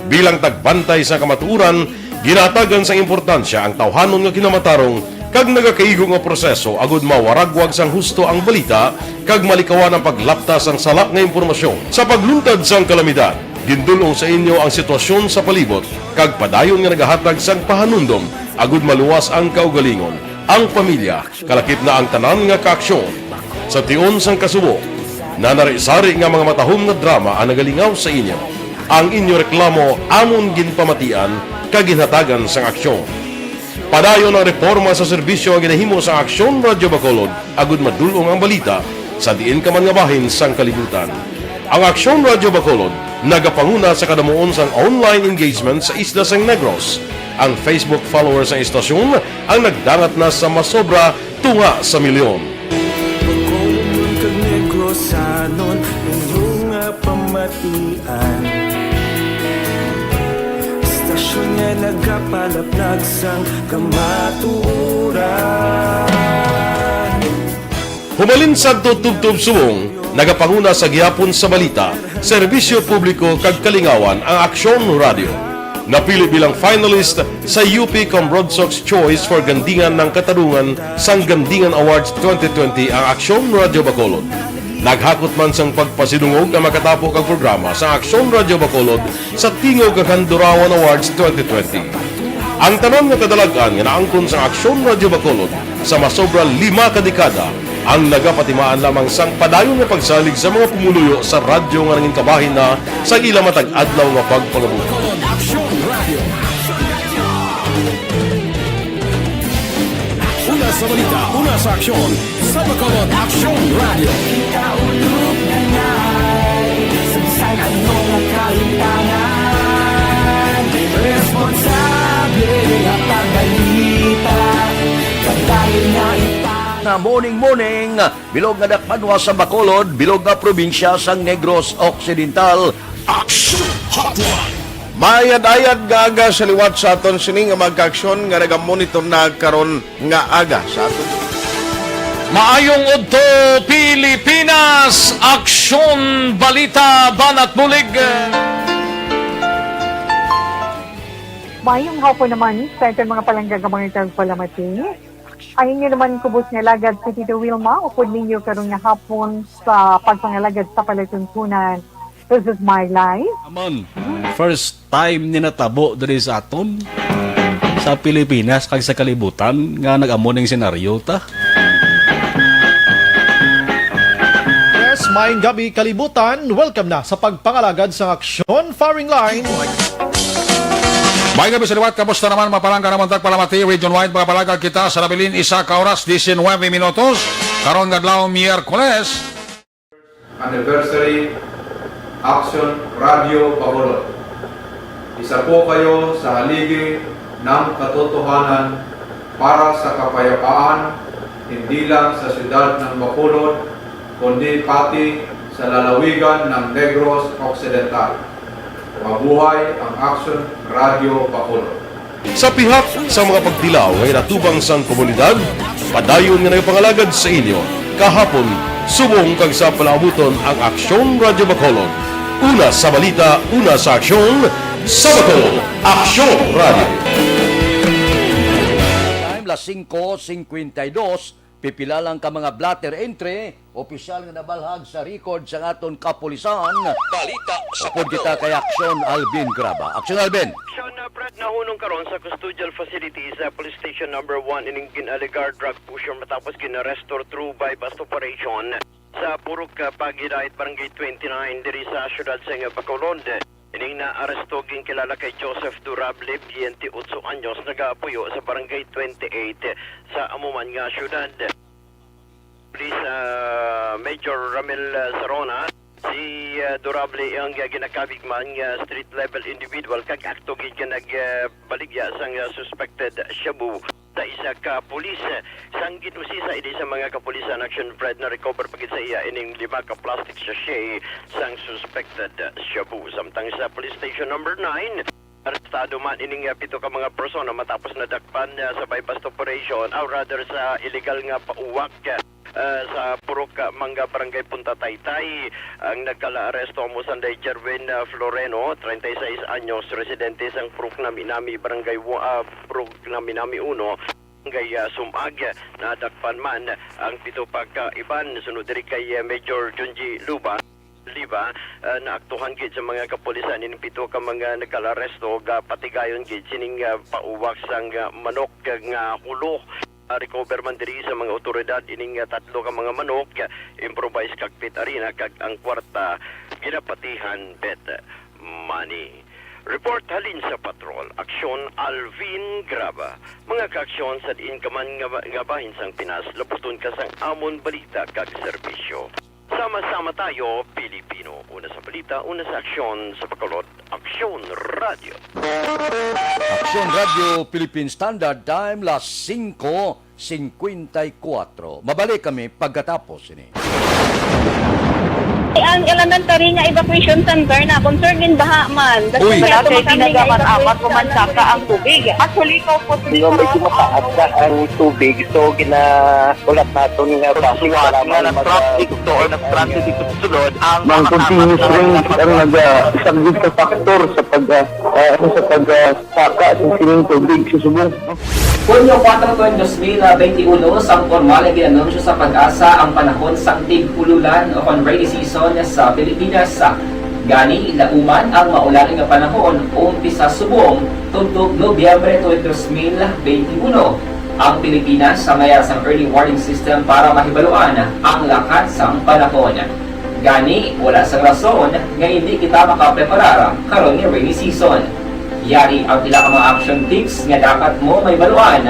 Bilang tagbantay sa kamatuoran, ginahatagan sang importansya ang tawhanon nga kinamatarong kag nagakaigo nga proseso agud mawaragwag sang husto ang balita kag malikawan ang paglapta sang sala nga impormasyon. Sa pagluntad sang kalamidad, gindul-ong sa inyo ang sitwasyon sa palibot kag padayon nga nagahatag sang pahanumdom agud maluwas ang kaugalingon, ang pamilya, kalakip na ang tanan nga kaaksyon. Sa tion sang kasubo, nanari-sari nga mga matahom nga drama ang nagalingaw sa inyo. Ang inyo reklamo amon ginpamatian kag ginhatagan sang aksyon. Padayon ang reporma sa serbisyo nga ginahimo sang Aksyon Radyo Bacolod agud madul-ong ang balita sa diin ka man nga bahin sang kalibutan. Ang Aksyon Radyo Bacolod nagapanguna sa kadamuon sang online engagement sa isla sang Negros. Ang Facebook followers sang istasyon ang nagdangat na sa masobra tunga sa milyon. Bacolod kag Negrosanon, inyo nga pamatian. Istasyon nga nagapalaplag sang kamatuoran. Humalin sadto tubtob subong, nagapanguna sa gihapon sa balita, serbisyo publiko kag kalingawan ang Aksyon Radyo. Napili bilang finalist sa U P Cambrodsoc's Choice for Gandingan ng Katarungan sang Gandingan Awards twenty twenty ang Aksyon Radyo Bacolod. Naghakot man sang pagpasidungog ang makatapo kag programa sa Aksyon Radyo Bacolod sa Tingog kag Handurawan Awards twenty twenty. Ang tanan nga kadalag-an nga naangkon sa Aksyon Radyo Bacolod sa masobra lima ka dekada ang nagapatimaan lamang sang padayon nga pagsalig sa mga pumuluyo sa radyo nga nangin kabahin na sa ila matag adlaw nga pagpangabuhi. Aksyon Radyo. Una sa balita, una sa aksyon, sa Bacolod Aksyon Radyo. Sa ano nga kalimtangan, responsable nga pagbalita, pagdali nga ita. Na morning, morning, bilog nga dakbanwa sa Bacolod, bilog nga probinsya sang Negros Occidental. Action Hotline. Maayad-ayad nga aga sa liwat sa aton sini nga mga kaaksyon nga nagamonitor na karon nga aga sa aton. Maayong udto, Pilipinas! Aksyon, balita, banat bulig. Maayong hapon naman sa aton mga palangga nga mga tagpalamati. Ang inyo naman kubos nga alagad si Tito Wilma, upod ninyo karon nga hapon sa pagpangalagad sa palatuntunan. This is my life. Amon, first time ni natabo diri sa aton, sa Pilipinas kag sa kalibutan, nga nag-amo ning senaryo ta. Yes, maayong gabi, kalibutan. Welcome na sa pagpangalagad sang aksyon, firing line. Maayong gabi sa liwat. Kamusta naman, mga palangga namon tagpalamati? Region-wide, mga palangga, kita sa nabilin isa ka oras, diecinuebe minutos. Karon nga adlaw, Miyerkules. Anniversary Action Radio Bacolod. Isa po kayo sa haligi ng katotohanan para sa kapayapaan, hindi lang sa siyudad ng Bacolod, kundi pati sa lalawigan ng Negros Occidental. Mabuhay ang Action Radio Bacolod. Sa pihak sa mga pagtilaw nga ginatubang sang komunidad, padayon nga nagapangalagad sa inyo kahapon, subong kag sa palaabuton ang Aksyon Radyo Bacolod. Una sa balita, una sa aksyon, sa Bacolod, Aksyon Radyo. Time, las singko cincuenta y dos, pipila lang ka mga blotter entry, opisyal nga nabalhag sa record sang aton kapulisan. Balita sa Upod kita kay Aksyon Alvin Graba. Aksyon Alvin! Aksyon, uh, Brad, nahunong karon sa custodial facility sa Police Station Number One ining gin-alegar drug pusher matapos gin-arresto through buy-bust operation sa Purok, uh, Pagidait, Barangay twenty-nine, diri sa siyudad sang Bacolod. Ining naaresto ginkilala kay Joseph Durable, biyente otso anyos, nagaapuyo sa Barangay twenty-eight sa amo man nga siyudad. Police, ah, Major Ramil, ah, Sarona, si, ah, Durable ang, ah, ginakabig man nga street level individual kag akto gid nga nag, ah, baligya sang, ah, suspected shabu. sa isa ka pulis sang gin-usisa ini sa mga kapulisan. Action Fred, na-recover pa gid sa iya ining lima ka plastic sachet sang suspected shabu. Samtang sa Police Station Number nine, arestado man ining, ah, pito ka mga persona matapos nadakpan, ah, sa buy-bust operation, or rather sa illegal nga pauwak, ah, sa purok, ah, Mangga, Barangay Punta Taytay. Ang nagkala-aresto amo sanday Jerwin, ah, Floreno, treinta y seis anyos, residente sang Purok Nami-Nami, Barangay wa-, ah, Purok Nami-Nami uno, Barangay, ah, Sumag. Nadakpan man ang pito pa ka iban. Sunod diri kay, ah, Major Junji Luba, Liba, ah, naaktuhan gid sa mga kapulisan ining pito ka mga nagkalaresto, gapatigayon gid sining, ah, pauwak sang, ah, manok nga ulo. Ah, recover man diri sa mga otoridad ining, ah, tatlo ka mga manok, ah, improvised cockpit arena, kag ang kwarta ginapatihan bet money. Report halin sa Patrol Aksyon, Alvin Graba. Mga kaaksyon, sa diin ka man nga, nga bahin sang Pinas, laputon ka sang amon balita kag serbisyo. Sama-sama tayo, Pilipino. Una sa balita, una sa aksyon, sa Bacolod, Aksyon Radio. Aksyon Radio Philippine Standard Time, las singko cincuenta y cuatro. Mabalik kami pagkatapos ini. Ang elementary nga evacuation center na concern gid baha man. Uy. Wala kay tinaga man amat ko man saka ang tubig. Actually, ko po. Hindi, medyo mataas na ang tubig. So, gina-, ulat naton nga base nga para na mag-, traffic to or nag-transit dito sa sulod ang mga continuous rain ang naga-, isang big factor sa pag, ah, ah, ano, sa pag, ah, saka sa sining tubig sa subong. Hunyo kuwatro, dos mil benti uno, sang pormal nga gin-anunsyo sa PAGASA ang panahon sang tig-ululan o kon rainy season sa Pilipinas. Gani, lauman ang maulan nga panahon, umpisa subong tubtob Nobyembre twenty, dos mil benti uno. Ang Pilipinas may ara sang early warning system para mahibaluan ang lakat sang panahon. Gani, wala sang rason nga indi kita makapreparar karon nga rainy season. Yari ang pila ka mga action tips nga dapat mo mahibaluan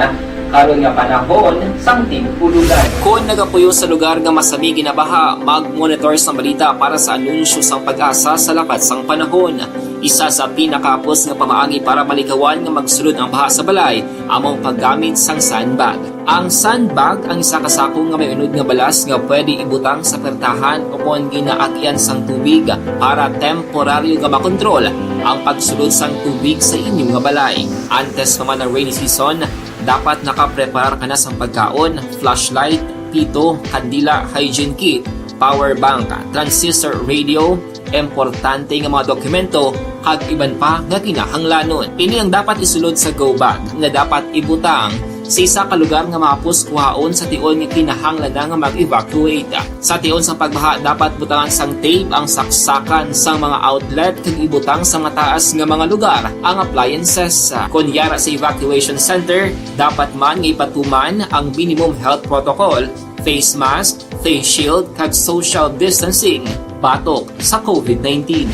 karon nga panahon sang tig-ululan. Kon nagapuyo sa lugar nga masami ginabaha, mag-monitor sang balita para sa anunsyo sang PAGASA sa lakat sang panahon. Isa sa pinakahapos nga pamaagi para malikawan nga magsulod ang baha sa balay amo ang paggamit sang sandbag. Ang sandbag ang isa ka sako nga may unod nga balas nga pwede ibutang sa pertahan o kon ginaagyan sang tubig para temporaryo nga makontrol ang pagsulod sang tubig sa inyo nga balay. Antes pa man ang rainy season, dapat nakapreparar ka na sang pagkaon, flashlight, pito, kandila, hygiene kit, power bank, transistor radio, importante nga mga dokumento, kag iban pa nga kinahanglanon. Ini ang dapat isulod sa go bag nga dapat ibutang sa isa ka lugar nga mahapos kuhaon sa tion nga kinahanglan na nga mag-evacuate. Sa tion sang pagbaha, dapat butangan sang tape ang saksakan sang mga outlet kag ibutang sa mataas nga mga lugar ang appliances. Kon yara sa evacuation center, dapat man nga ipatuman ang minimum health protocol, face mask, face shield, kag social distancing batok sa COVID nineteen.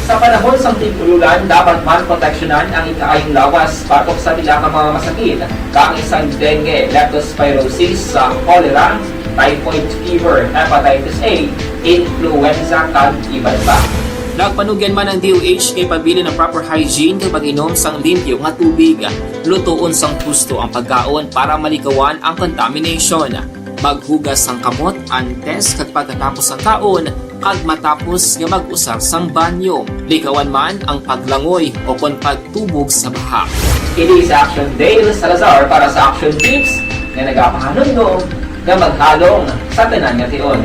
Sa panahon sang tig-ululan, dapat man proteksyonan ang ikaayong lawas batok sa pila ka mga masakit, kaangay sang dengue, leptospirosis, sa cholera, typhoid fever, hepatitis A, influenza, kag iban pa. Nagpanugyan man ang D O H nga ipabilin ang proper hygiene kag pag-inom sang limpyo nga tubig. Lutoon sang husto ang pagkaon para malikawan ang contamination. Maghugas sang kamot antes kag pagkatapos sang kaon, kag matapos nga mag-usar sang banyo. Likawan man ang paglangoy o kon pagtubog sa baha. Ini si Action Dale Salazar para sa Action Tips nga nagapahanumdom nga maghalong sa tanan nga tion.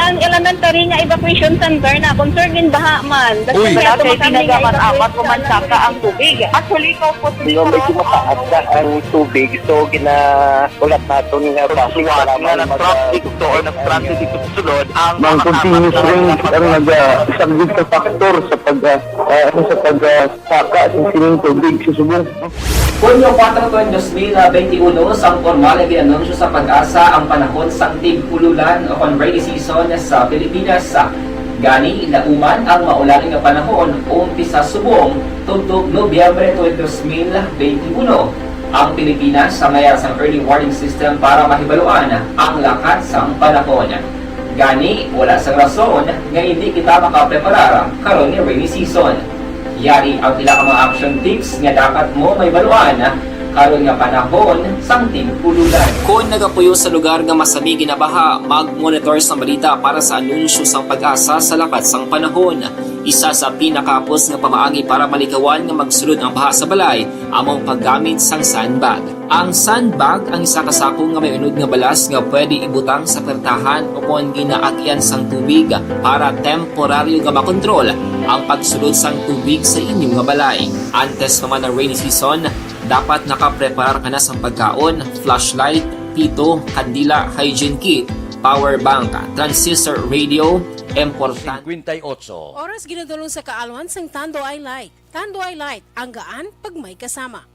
Ang elementary nga evacuation center na concern gid baha man. Uy. Wala kay tinaga man amat ko man saka ang tubig. Actually, ko po. Di ba, medyo mataas na ang tubig, so gina-, ulat naton nga base para nga mag-, nag-traffic to or nag-transit dito sa sulod ang mga continuous rain ang nag-, ah, isang big factor sa pag, ah, ah, ano, sa pag, ah, saka sa sining tubig sa subong. Hunyo kuwatro, dos mil benti uno, sang pormal nga gin-anunsyo sa PAGASA ang panahon sang tig-ululan o kon rainy season sa Pilipinas. Gani, lauman ang maulan nga panahon, umpisa subong tubtob Nobyembre twenty, dos mil benti uno. Ang Pilipinas may ara sang early warning system para mahibaluan ang lakat sang panahon. Gani, wala sang rason nga indi kita makapreparar karon nga rainy season. Yari ang pila ka mga action tips nga dapat mo mahibaluan karon nga panahon sang tig-ululan. Kon nagapuyo sa lugar nga masami ginabaha, mag-monitor sang balita para sa anunsyo sang PAGASA sa lakat sang panahon. Isa sa pinakahapos nga pamaagi para malikawan nga magsulod ang baha sa balay amo ang paggamit sang sandbag. Ang sandbag ang isa ka sako nga may unod nga balas nga pwede ibutang sa pertahan ukon ginaagyan sang tubig para temporaryo nga makontrol ang pagsulod sang tubig sa inyo nga balay. Antes pa man ang rainy season, dapat nakapreparar ka na sang pagkaon, flashlight, pito, kandila, hygiene kit, power bank, transistor radio, importante. Oras ginadulong sa kaalwan sang Tanduay Light. Tanduay Light, ang gaan pag may kasama.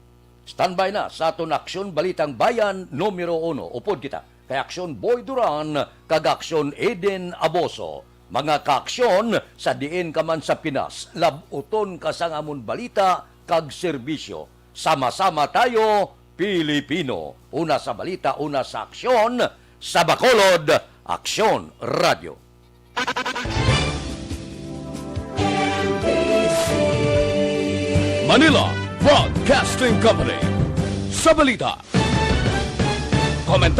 Standby na sa aton Aksyon Balitang Bayan numero uno. Upod kita kay Aksyon Boy Duran kag Aksyon Eden Aboso. Mga kaaksyon, sa diin ka man sa Pinas, lab-uton ka sang amon balita kag serbisyo. Sama-sama tayo, Pilipino. Una sa balita, una sa aksyon, sa Bacolod, Aksyon Radio. Manila Broadcasting Company. Sa balita, komentaryo,